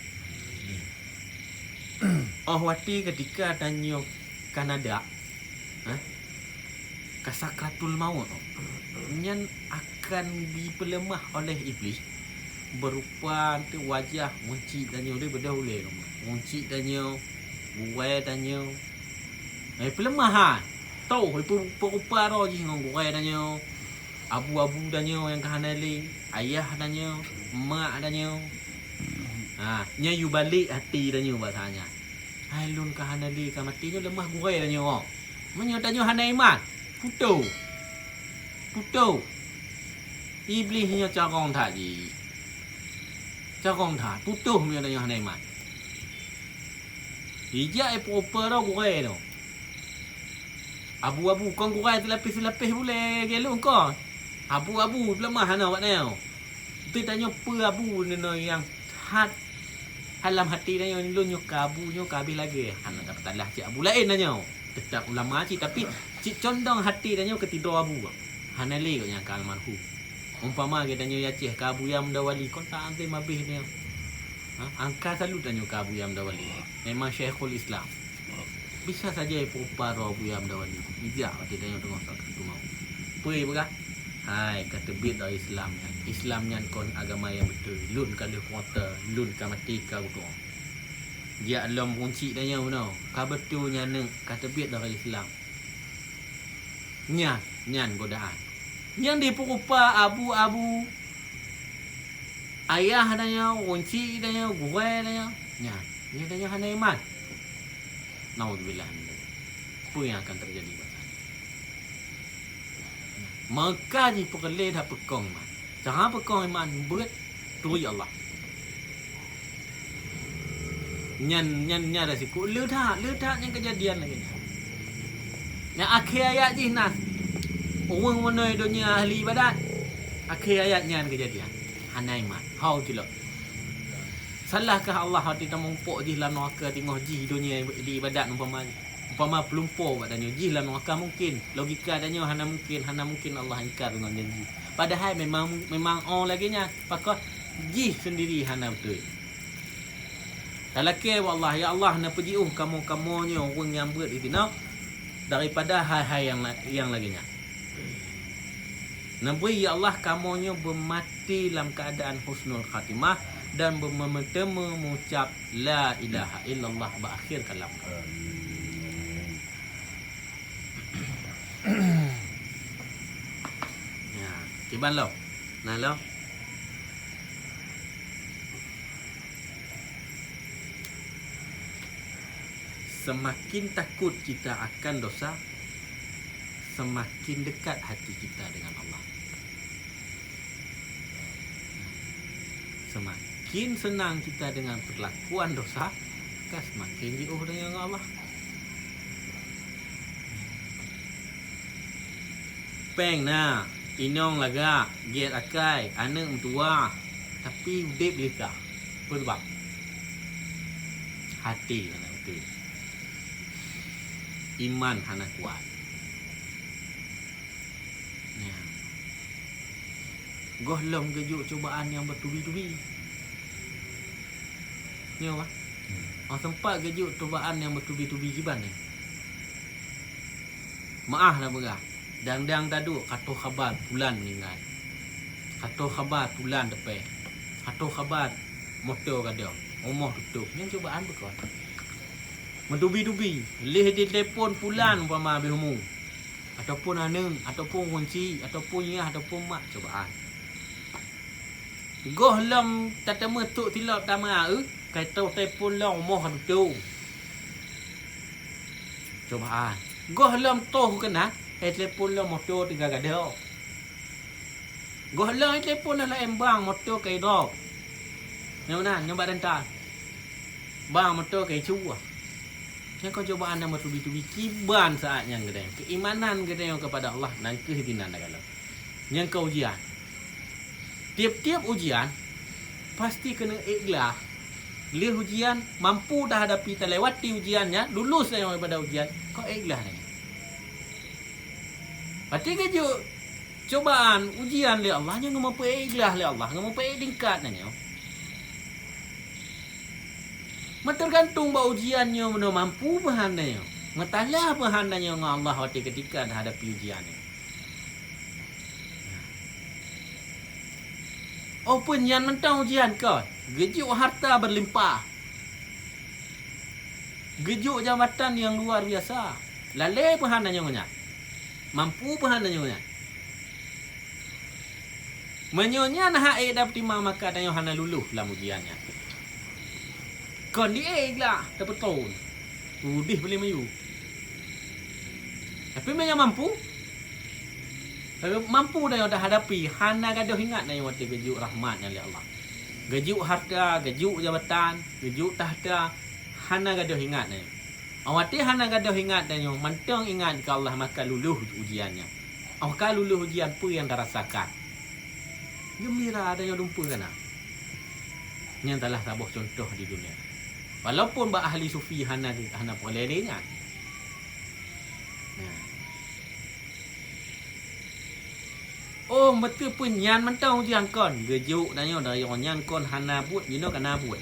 'Oh watèe keutika tanyoe ka na dak, ha? Ka sakratul maut, nyan akan jipeuleumah oleh Iblih beurupa teuh wajah, weuncit tanyoe lé beudôh ulèe, weuncit tanyoe, buwai tanyoe. Eh, peuleumahan. Toh, ipeu-, peurupa droe jih ngon gurèe tanyoe, abu-abu tanyoe nyang ka hana lé, ayah tanyoe, mak tanyoe. Ha, nyan yue balek até tanyoe bak saát nyan. Hai lôn ka hana lé, ka maté, nyoe leumah gurèe tanyoe. Meunyoe tanyoe hana iman, putôh. Putôh. Iblih nyoe carông that jih. Carông that, putôh meunyoe tanyoe hana iman. Ijak ipeu-, ipeurupa droe gurèe nyoe. Abu-abu, kon gurèe seulapéh-seulapéh bulèe lagèe lôn kon. Abu-abu, peuleumah hana awak nyoe. Teuh tanyoe peue abu nyoe nyang that, lam até tanyoe, lôn nyoe ka abu nyoe ka habéh lagèe. Hana ka talah cit abu laén tanyoe. Teutap ulama cit, tapi cit condong até tanyoe keu sidroe abu. Hana lé gobnyan ka almarhum. Umpama geutanyoe di Aceh ka Abuya Muda Wali, kon ta'zim habéh nyoe. Ha? Angka salut tanyoe ka Abuya Muda Wali. Memang Syekhul Islam. Bisa saja ipeurupa droe Abuya Muda Wali. Ijak watèe tanyoe teungoh sakét teuma. Peue ipeugah? Hai, ka teubiet dari Islam nyan. Islam nyan kon agama nyang beutôi. Lôn ka lheueh kuasa, lôn ka maté ka beutôi. Jak lom kunci tanyoe bunoe. Ka beutôi nyan neuk, ka teubiet dari Islam. Nyan, nyan godaan. Nyang dipeurupa abu-abu, ayah tanyoe, kunci tanyoe, gurèe tanyoe. Nyan, nyan tanyoe hana iman. Naudzubillah min dzalik. Peue nyang akan teujadi bak tanyoe? Maka jipeureulèe that peukong iman. Cara peukong iman beuet turi Allah. Nyan, nyan, nyan ada sikuk le that, le that nyang keujadian lagèe nyan. Nyang akhé ayat jih na ureueng meunoi donya ahli ibadat. Akhé ayat nyan keujadian. Hana iman. Hau cilok. Salahkah Allah watèe tamuphok jih lam neuraka teungoh jih donya di ibadat umpama jih? Umpama peulumpo bak tanyoe jih lam neuraka mungken. Logika tanyoe hana mungken, hana mungken Allah ingkar deungon janji. Padahai memang, memang oh lagèe nyan, pakon jih sendiri hana beutôi. Talakèe bak Allah, "Ya Allah, neupeujeuôh kamoe-kamoe nyoe ureueng nyang beuet di sinoe daripada hai-hai nyang la-, nyang lagèe nyan." Neubri, ya Allah, kamoe nyoe beumaté lam keuadaan husnul khatimah dan beumeuteumeue meucab la ilaha illallah bak akhé kalam kamoe. Amin. Ya, kiban lom. Nah lom. Semakin takut kita akan dosa, semakin dekat hati kita dengan Allah. Semakin senang kita dengan perlakuan dosa, maka semakin jiôh dengan Allah. Péng na, inong lagak, gét akai, aneuk meutuwah, tapi udép leuka. Peue sabab? Até hana beutôi. Iman hana kuat. Nyan. Gohlom geujok cubaan nyang beutubi-tubi. Nyoe, bah. Hmm. Oh, sempat geujok cubaan nyang beutubi-tubi kiban nyan. Meu'ah na peugah, dang-dang taduek ka troh khaba pulan meuninggai. Ka troh khaba pulan teupèh. Ka troh khaba moto gadôh, rumoh tutôp. Nyan cubaan beukon. Meutubi-tubi, lheueh jitelepon pulan umpama habéh umu. Ataupun aneuk, ataupun kunci, ataupun yah, ataupun mak, cubaan. Gohlom tateumé trok silop tameu'ah, ka troh telepon lom rumoh ka tutôp. Cubaan. Gohlom troh keunan, ka telepon lom moto teuga gadôh. Gohlom telepon lom laén bang moto ka idrop. Nyoe meunan, nyoe bak ranta. Bang moto ka icu. Nyan kon cubaan nyang meutubi-tubi kiban saát nyan geutanyoe. Keuimanan geutanyoe keupada Allah nan kheueh dinan dalam. Nyan kon ujian. Tiep-tiep ujian pasti keuneuk ikhlas. Lheueh ujian mampu tahadapi, talewati ujian nyan, lulus tanyoe daripada ujian, kon ikhlas nyan. Pasti geujok cubaan, ujian lé Allah, nyoe ngon meupeuikhlas lé Allah, ngon meupeuikhlas tingkat na nyoe. Meuteugantung bak ujian nyoe, meunyoe mampu peuhan na nyoe, meutalah peuhan na nyoe ngon Allah watèe keutika tahadapi ujian nyoe. Oh, peue nyan mantong ujian kon, geujok harta beulimpah. Geujok jabatan nyang luar biasa. Lalé peuhan na nyoe nyan. Mampu peuhan tanyoe nyan. Meunyoe nyan hak ék tapeutimang, maka tanyoe hana lulôh lam ujian nyan. Kon di ék lah tapeutrôn udeh beulimeyue. Tapi meunyoe mampu, mampu tanyoe tahadapi, hana gadôh ingat tanyoe watée geujok rahmat nyan lé Allah. Geujok hareuta, geujok jabatan, geujok takhta, hana gadôh ingat tanyoe. Watée hana gadôh ingat tanyoe, mantong ingat keu Allah, maka lulôh ujian nyan. Óh ka lulôh ujian, peue nyang tarasakan? Geumbira tanyoe dumpeue kana. Nyan salah saboh cuntoh di dunia. Walaupun bak ahli sufi hana, hana peureulée lé nyan. Nah. Oh, beutôi pun nyan mantong ujian kon. Geujok tanyoe dari nyan kon hana buet, jinoe kana buet.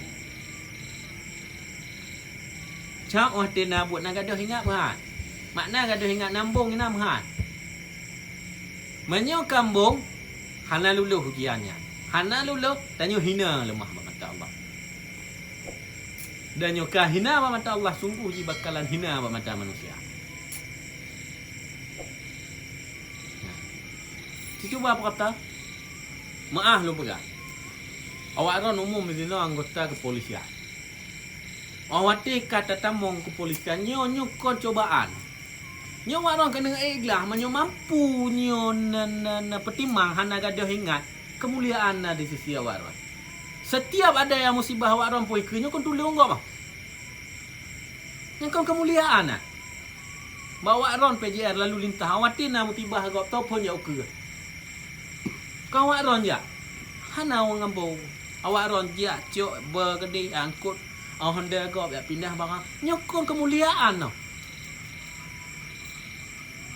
Cok watée na buet na gadôh ingat meuhat. Makna gadôh ingat nambong ina meuhat. Meunyoe kambong, hana lulôh ujian nyan. Hana lulôh, tanyoe hina leumah bak mata Allah. Dan nyoe ka hina bak mata Allah, sungguh jih bakalan hina bak mata manusia. Nah, sicuba peukata, meu'ah lôn peugah. Awak droen umum disinoe anggota keupolisian. Óh watée ka tatamong keupolisian, nyoe, nyoe kon cobaan. Nyoe awak droen keuneuk ikhlas, meunyoe mampu nyoe na, na, na peutimang hana gadôh ingat, keumuliaan na di sisi awak droen. Setiap ada nyang musibah awak droen pue keue nyoe kon tulông gob. Nyan kon keumuliaan na. Bak awak droen P J R lalu lintas, watée na musibah gob tophon jak ukeue. Kon awak droen jak. Hana ureuëng ngambo. Awak droen jak cok beu keudeh angkot, oh, honda gob jak pindah barang. Nyoe kon keumuliaan nyoe.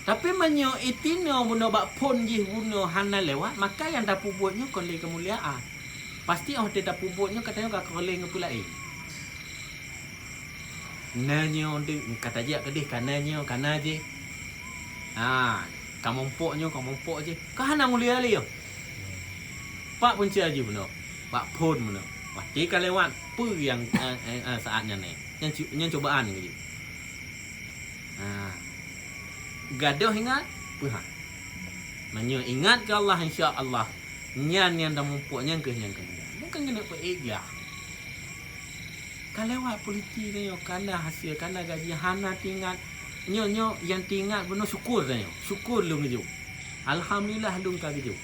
Tapi meunyoe itinoe bunoe bak phon jih bunoe hana lewat, maka nyang tapeubuet nyoe kon lé keumuliaan. Pasti óh watée tapeubuet nyoe ka tanyoe ka keureuléng ngon peue laén. Na nyoe deuek ka tajak keudeh, ka na nyoe, ka na jih. Ha, ka mumpok nyoe, ka mumpok jih. Ka hana mulia lé nyoe. Pak punca jih bunoe, bak phon bunoe. Watée ka lewat, peue nyang, eh, eh, eh, saát nyan, eh? Nyan cu-, nyan cobaan keu jih. Ha. Gadôh ingat, peuhan. Meunyoe ingat keu Allah, insya Allah, nyan nyang tamuphom nyan kheueh nyang keumuliaan. Bukan keuneuk peuék gah. Ka lewat politik tanyoe, ka na hasé, ka na gaji, hana teuingat. Nyoe, nyoe nyang teuingat bunoe syukur tanyoe. Syukur lôn geujok. Alhamdulillah lôn ka geujok.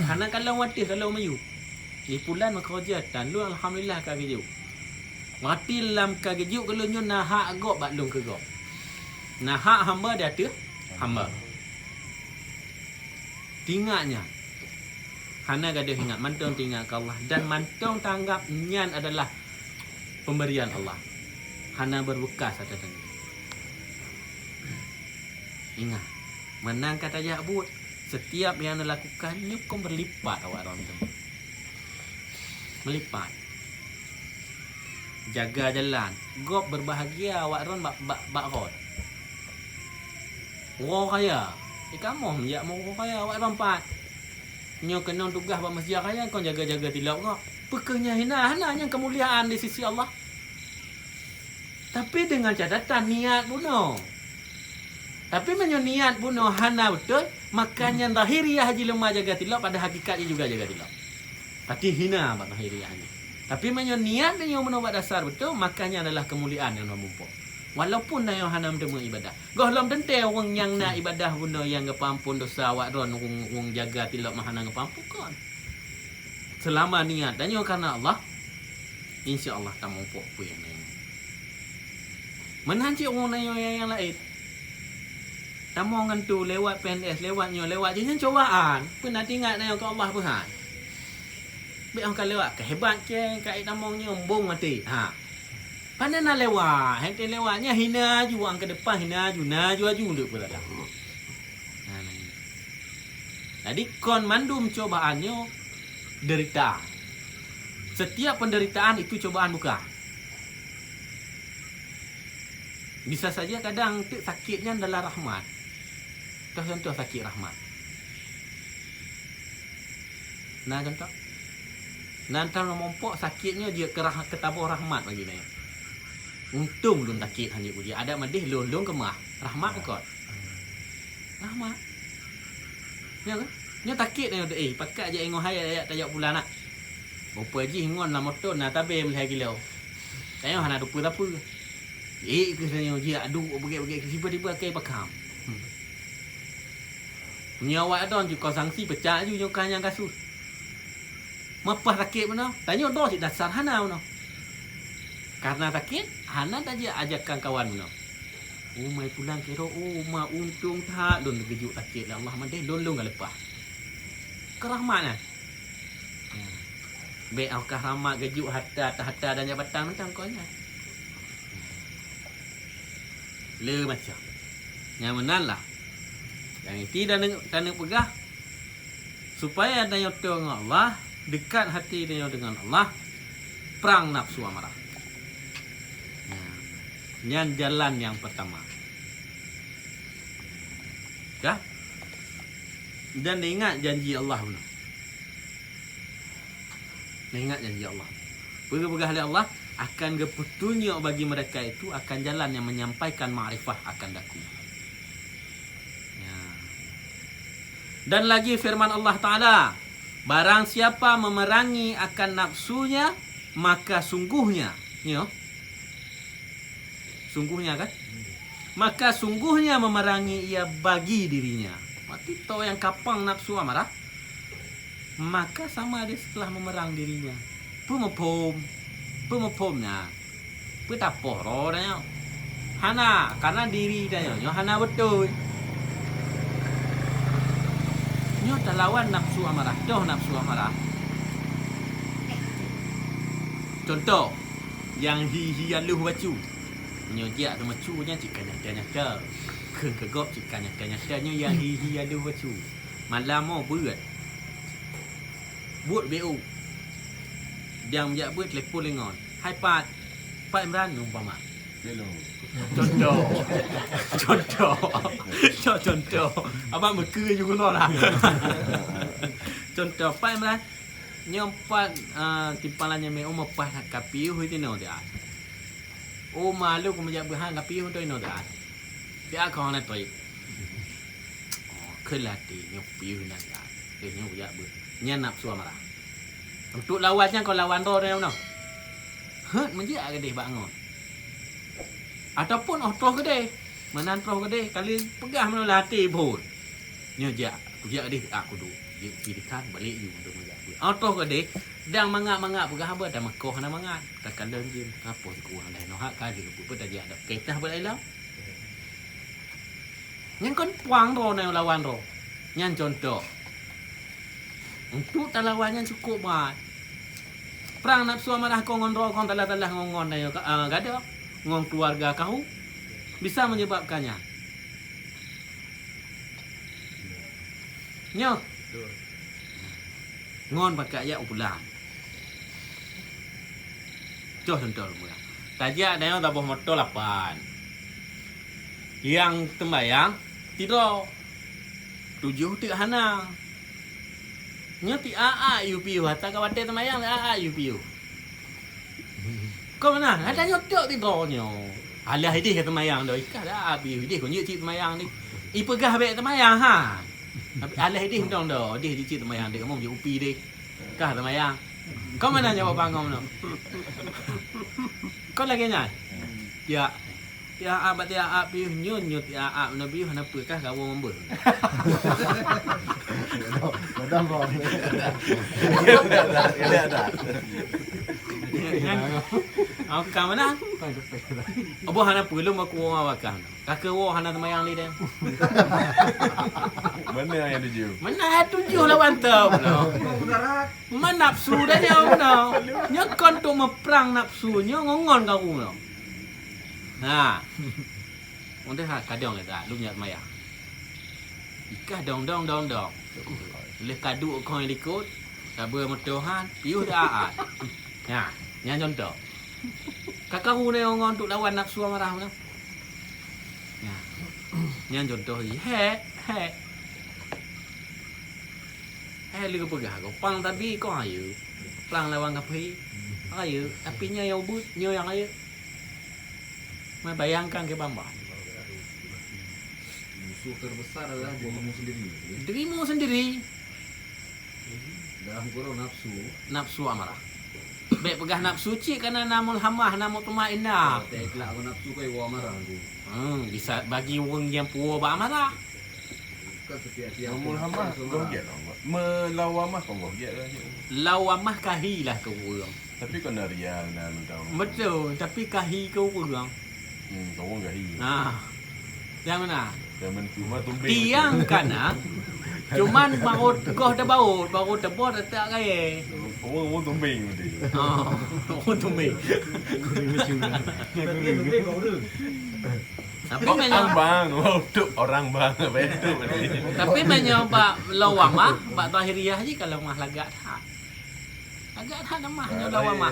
Hana kalon watèe kalon miyueb. Di pulan meukeureuja tan lôn alhamdulillah ka geujok. Watèe lam ka geujok keu lôn nyoe na hak gob bak lôn keu gob. Na hak hamba di ateueh hamba. Teuingat nyan. Hana gadôh ingat, mantong teuingat keu Allah dan mantong taanggap nyan adalah pemberian Allah. Hana berbeukas ata tanyoe. Ingat, meunan ka tajak buet, setiap nyang neulakukan nyoe kon berlipat awak droe teuma. Meulipat. Jaga jalan. Gob berbahagia awak droe bak, bak, bak rot. Uroe raya. Di kamoe jak meuuroe raya awak droe pat. Nyoe keunong tugaih bak masjid raya kon jaga-jaga tilok gob. Peu kheueh nyan hina, hana nyan keumuliaan di sisi Allah. Tapi dengan catatan niat bunoe. Tapi meunyoe niat bunoe hana beutôi, maka nyan zahiriah jih leumah jaga tilok, pada hakikat jih juga jaga tilok. Tapi hina bak zahiriah jih. Tapi meunyoe niat tanyoe bunoe bak dasar beutôi, maka nyan adalah keumuliaan nyang na muphom. Walaupun tanyoe hana meuteumé ibadah. Gohlom teuntèe ureueng nyang na ibadah bunoe nyang geupeuampon dosa awak droe, ureueng, ureueng jaga tilok meuhana geupeuampon kon. Seulama niat tanyoe kareuna Allah, insya Allah tamuphom peue nyang na. Meunan cit ureueng tanyoe nyang, nyang laén. Tamong ngon tu lewat P N S, lewat nyoe, lewat jih nyan cobaan. Peue na teuingat tanyoe keu Allah peuhan. Bèk ong ka lewat, ka hebat cit, ka ék tamong nyoe, embong maté. Ha. Pane na lewat, hana lewat nyan hina aju, ang keu depan hina aju, na aju-aju deuek peurada. Nah, nah, ini. Jadi kon mandum cobaan nyoe derita. Setiap penderitaan itu cobaan bukan. Bisa saja kadang teuk sakét nyan adalah rahmat. Toh contoh sakét rahmat. Na contoh. Na entan muphom sakét nyoe jeuet keu rah-, keu taboh rahmat bagi nyan. Untông lôn sakét hana jeuet uji. Adak meudeh lôn, lôn keumah. Rahmat bukon. Rahmat. Nyo kan? Nyo sakét nyo, eh, pakat jak ingoh ayat-ayat tajak pula nak. Rupa jih ngon lam moto na tabé meulhèe kilo. Tanyoe hana tupeue-tapeue. Ék keu tanyoe jiak duek beugét-beugét, tiba-tiba akai pakam. Hmm. Nyoe awak droe cukôp sanksi peucat ju nyoe ka nyang kasus. Meupah sakét meunoe, tanyoe droe cit dasar hana meunoe. Karena sakét, hana tajak ajakan kawan meunoe. Oh, mai pulang keudroe, oh, ma untông that lôn geujok sakét lé Allah, mandeh lôn lôn ka leupah. Keu rahmat nyan. Bèk oh ka rahmat geujok harta, harta dan jabatan mantong kon nyan. Le macam. Nyang meunan lah. Nyang inti taneuk, taneuk peugah, supaya tanyoe toe ngon Allah, dekat hati tanyoe dengan Allah, prang nafsu amarah. Nah, nyan jalan nyang pertama. Dah? Dan ingat janji Allah bunoe. Nah, ingat janji Allah. Peugah-peugah lé Allah, akan geupeutunyok bagi mereka itu akan jalan yang menyampaikan makrifah akan daku. Ya. Dan lagi firman Allah Ta'ala, barang siapa memerangi akan nafsunya, maka sungguhnya, nyo, sungguhnya kan? Maka sungguhnya memerangi ia bagi dirinya. Berarti toe nyang kapang nafsu amarah, maka sama dia setelah memerang dirinya. Peumuphom. Peumuphom nyan. Peutapoh droe tanyoe. Hana, karena diri tanyoe nyoe hana beutôi. Nyoe talawan nafsu amarah, toh nafsu amarah. Contoh, nyang hi-hi aloh bacut. Nyoe jak teumacu nyan cit ka nyata-nyata. Kheun keu gob cit ka nyata-nyata, nyoe nyang hi-hi aloh bacut. Malam mo beuet. Buet B O. Dang jak beuet, telepon lé ngon. "Hai Pat. Pat Imran," umpama. Hello. Contoh. Contoh. Contoh. Abang meukeue ju keunoe lah. Contoh, "Pat Imran. Nyoe pat, ah, timpang lanyée mé umu pat ka piôh itinoe dah. Oh, malu ku meujak beuhan ka piôh tu inoe dah. Siat kong na toi." Oh, keulatih nyoe piôh na dah. Deh nyoe jak beuh. Nyan nafsu amarah. Untuk lawan nyan kon lawan droe nyoe noh. Heuet meujak keudeh bak ngon. Ataupun oh troh keudeh. Meunan troh keudeh, kali peugah meunoe lam até phon. Nyoe jak, kujak keudeh, ah, kuduek. Jeuet pi dikan, balek ju untuk meujak beuet. Oh, troh keudeh, dang mangat-mangat peugah haba, tameukoh hana mangat. Takalon jim, kapoh sikuang dai nohak ka jeuet beuet, tajak dak. Keutah beuet ilong. Nyan kon puang droe na lawan droe. Nyan contoh. Untuk talawan nyan cukôp mat. Prang nafsu amarah kong ngon droe kong talah-talah ngon, ngon na, ah, gadoh, ngon keluarga kahu bisa menyebabkan nyan. Nyoe. Ngon pakat jak u pulang. Coh contoh lôn peugah. Tajak tanyoe taboh moto lapan. Nyang teumbayang sidroe. Tujoh teuk hana. Nyoe ti a-a yue piôh, ata ka watée teumayang a-a yue piôh. Kon meunan, hana nyoe teuk sidroe nyoe. Alah ideh ka teumayang doh, ikah dah a piôh ideh kon jeuet cit teumayang deh. Ipeugah bék teumayang ha. Tapi alah ideh mantong doh, ideh cit teumayang deh, kamoe jeuet upi deh. Kah teumayang. Kon meunan nyoe bak bangon nyoe. Kon lagée nyan. Ya. Tiak-tiak piôh nyoe, nyoe tiak-tiak meunan piôh hana peue kah gawong ambeuh. Padahai. Nyan. Oh, ka meunan. Boh hana peue lom aku wong awakah. Ka keu woe hana teumayang lé deh. Mana yang tuju? Mana tuju lawan teuh, no? Mana nafsu dah nyoe, no? Nyoe kon untuk meuprang nafsu, nyoe ngon-ngon karu, no. Ha. Udah ha, kadang lé dah, lom nyak teumayang. Ikah dong, dong, dong, dong. Leh kadu kong likot, sabe meutuhan, piôh dah aat. Nah, nyan contoh. Ka karu nyoe ngon untuk lawan nafsu amarah, no. Nah. Nyan contoh jih. Hek, hek. Hek lé geupeugah, gopang tabi kong ayeuk. Prang lawan kaphé. Ayeuk, tapi nyoe nyang ubit, nyoe nyang ayeuk. Mai bayangkan keu bamba. Terbesar adalah dirimu sendiri. Dirimu sendiri. Dalam kurung nafsu. Nafsu amarah. Bèk peugah nafsu cit, karena na mulhamah, na mutmainnah. Teuiklak ngon nafsu keu iwoe amarah tu. Hmm, bisa bagi ureueng nyang puwoe bak amarah. Kan setiap-tiap Mul hamah goh giat lah. Melawamah kon goh giat lah. Lawamah kahi lah keu ureueng. Tapi kon na rial na lutang. Betul, tapi kahi keu ureueng. Hmm, keu ureueng kahi. Nah. Nyang mana? Zaman tu mah tumbeng. Tiang kana. Cuman baru goh tebaut, baru tebot tak gaya. Ureueng, ureueng tumbeng berarti. Oh, ureueng tumbeng. Tapi Kok meunyoe ang bang, untuk orang bang, apa itu berarti? Tapi meunyoe bak lawamah, bak zahiriyah jih ka lemah lagak that. Lagak that lemah nyoe lawamah.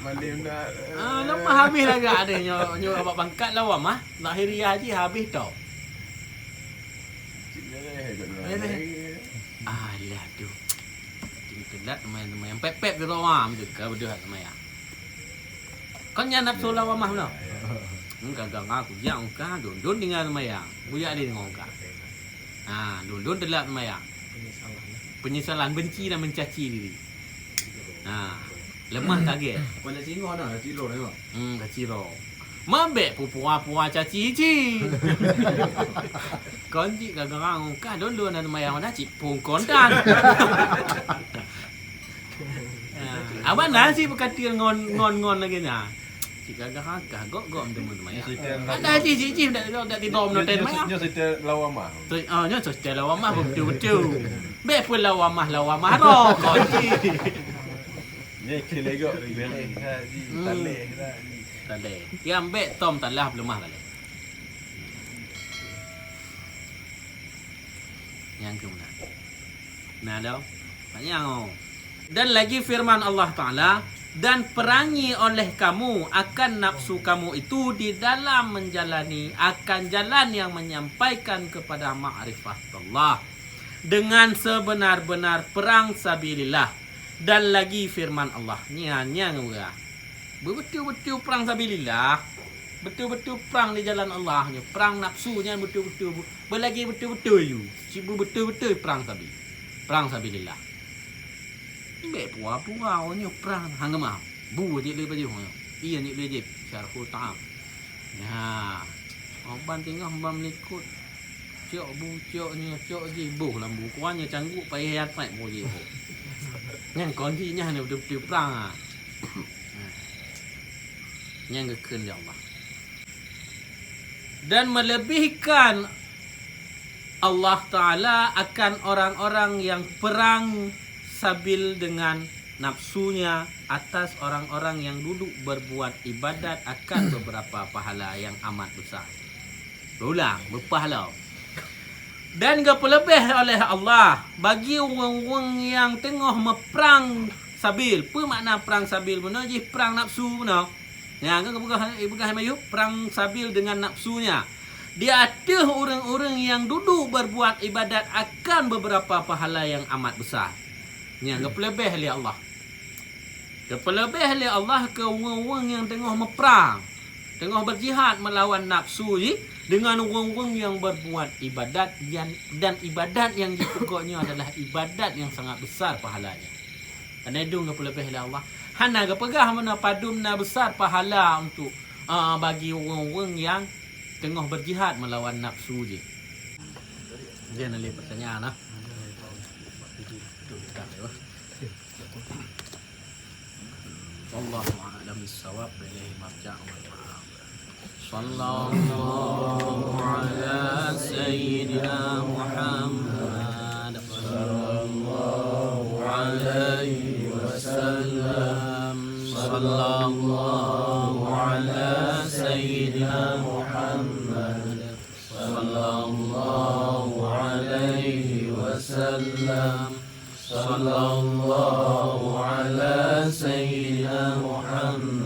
Malam dah. Ah, lemah habis lagak deh nyoe, nyoe bak pangkat lawamah, zahiriyah jih habis tau. Cik Naleh kot Naleh. Alah tu. Cik teulat lumayan-lumayan pep-pep di ruang tu ka beudôh lumayan. Kon nyan nafsu lawamah meunoe. Hmm, gaga aku jak ungkah, dondon tinggai seumayang. Bujak lé deungon ungkah. Ha, dondon teulat seumayang. Penyesalan, benci dan mencaci diri. Ha, lemah kagèt. Kon na singoh na, na ciro na. Hmm, na ciro. Mabèk pupua-pua caci cit. Kon cit gaga ungkah, dondon dan seumayang na cit pungkon dan. Ha, abang na si beukatil ngon, ngon, ngon lagèe nyan. Cit gagah kah gok-gok meuteumé-teumé. Ada cit, cit, cit, dak, dak tiba meunoten mah. Nyoe cerita lawamah. Tu, ah, nyoe cerita lawamah betul-betul. Bèk pun lawamah, lawamah roh kau cit. Nyoe keu legok, beleh ha ji, taleh ha ji. Taleh. Tiang bèk tom talah peuleumah taleh. Nyang keu meunan. Nah, dah. Banyak, oh. Dan lagi firman Allah Ta'ala, "Dan perangi oleh kamu akan nafsu kamu itu di dalam menjalani akan jalan yang menyampaikan kepada ma'rifatullah dengan sebenar-benar perang sabilillah." Dan lagi firman Allah, nyan, nyan, ureueng. Beubeutôi-beutôi prang sabilillah, beutôi-beutôi prang di jalan Allah nyoe, prang nafsu nyan beutôi-beutôi, beulagèe beutôi-beutôi yue, cit beubeutôi-beutôi prang sabi-, prang sabilillah. Bèk pura-pura nyoe prang hana geumah. Bu jeuet lé bajèe nyoe, ié jeuet lé jép, syarhul ta'am. Nyan, ban teungoh ban meulikot. Cok bu, cok nyoe, cok jih, boh lam bu. Kuan nyoe cangguek payah yat mat bu jih boh. Nyan kon jih nyan beutôi-beutôi prang, ah. Nyan geukheun lé Allah. Dan melebihkan Allah Ta'ala akan orang-orang yang perang sabil dengan nafsunya atas orang-orang yang duduk berbuat ibadat akan beberapa pahala yang amat besar. Beulang, beupahala. Dan geupeuleubeh oleh Allah bagi ureueng-ureueng nyang teungoh meuprang sabil. Peue makna prang sabil bunoe jih? Prang nafsu bunoe. Nyang ka geupeugah, geupeugah Mayup, prang sabil dengan nafsunya. Di ateueh ureueng-ureueng nyang dudu berbuat ibadat akan beberapa pahala yang amat besar. Nyang geupeuleubeh lé Allah. Geupeuleubeh lé Allah keu ureueng-ureueng nyang teungoh meuprang, teungoh berjihad meulawan nafsu jih, dengan ureueng-ureueng nyang berbuat ibadat yan-, dan ibadat nyang jipeugot nyoe adalah ibadat nyang sangat besar pahalanya. Karena itu geupeuleubeh lé Allah. Hana geupeugah meunan padum na besar pahala untuk, ah, bagi ureueng-ureueng nyang teungoh berjihad meulawan nafsu jih. Dia na lé pertanyaan, ah. Wallahu a'lam bissawab, ilaihil marja' wal ma'ab. Sallallahu ala sayyidina Muhammad. Sallallahu alaihi wasallam. Sallallahu ala sayyidina Muhammad. Sallallahu alaihi wasallam. Sallallahu ala sayyidina Muhammad.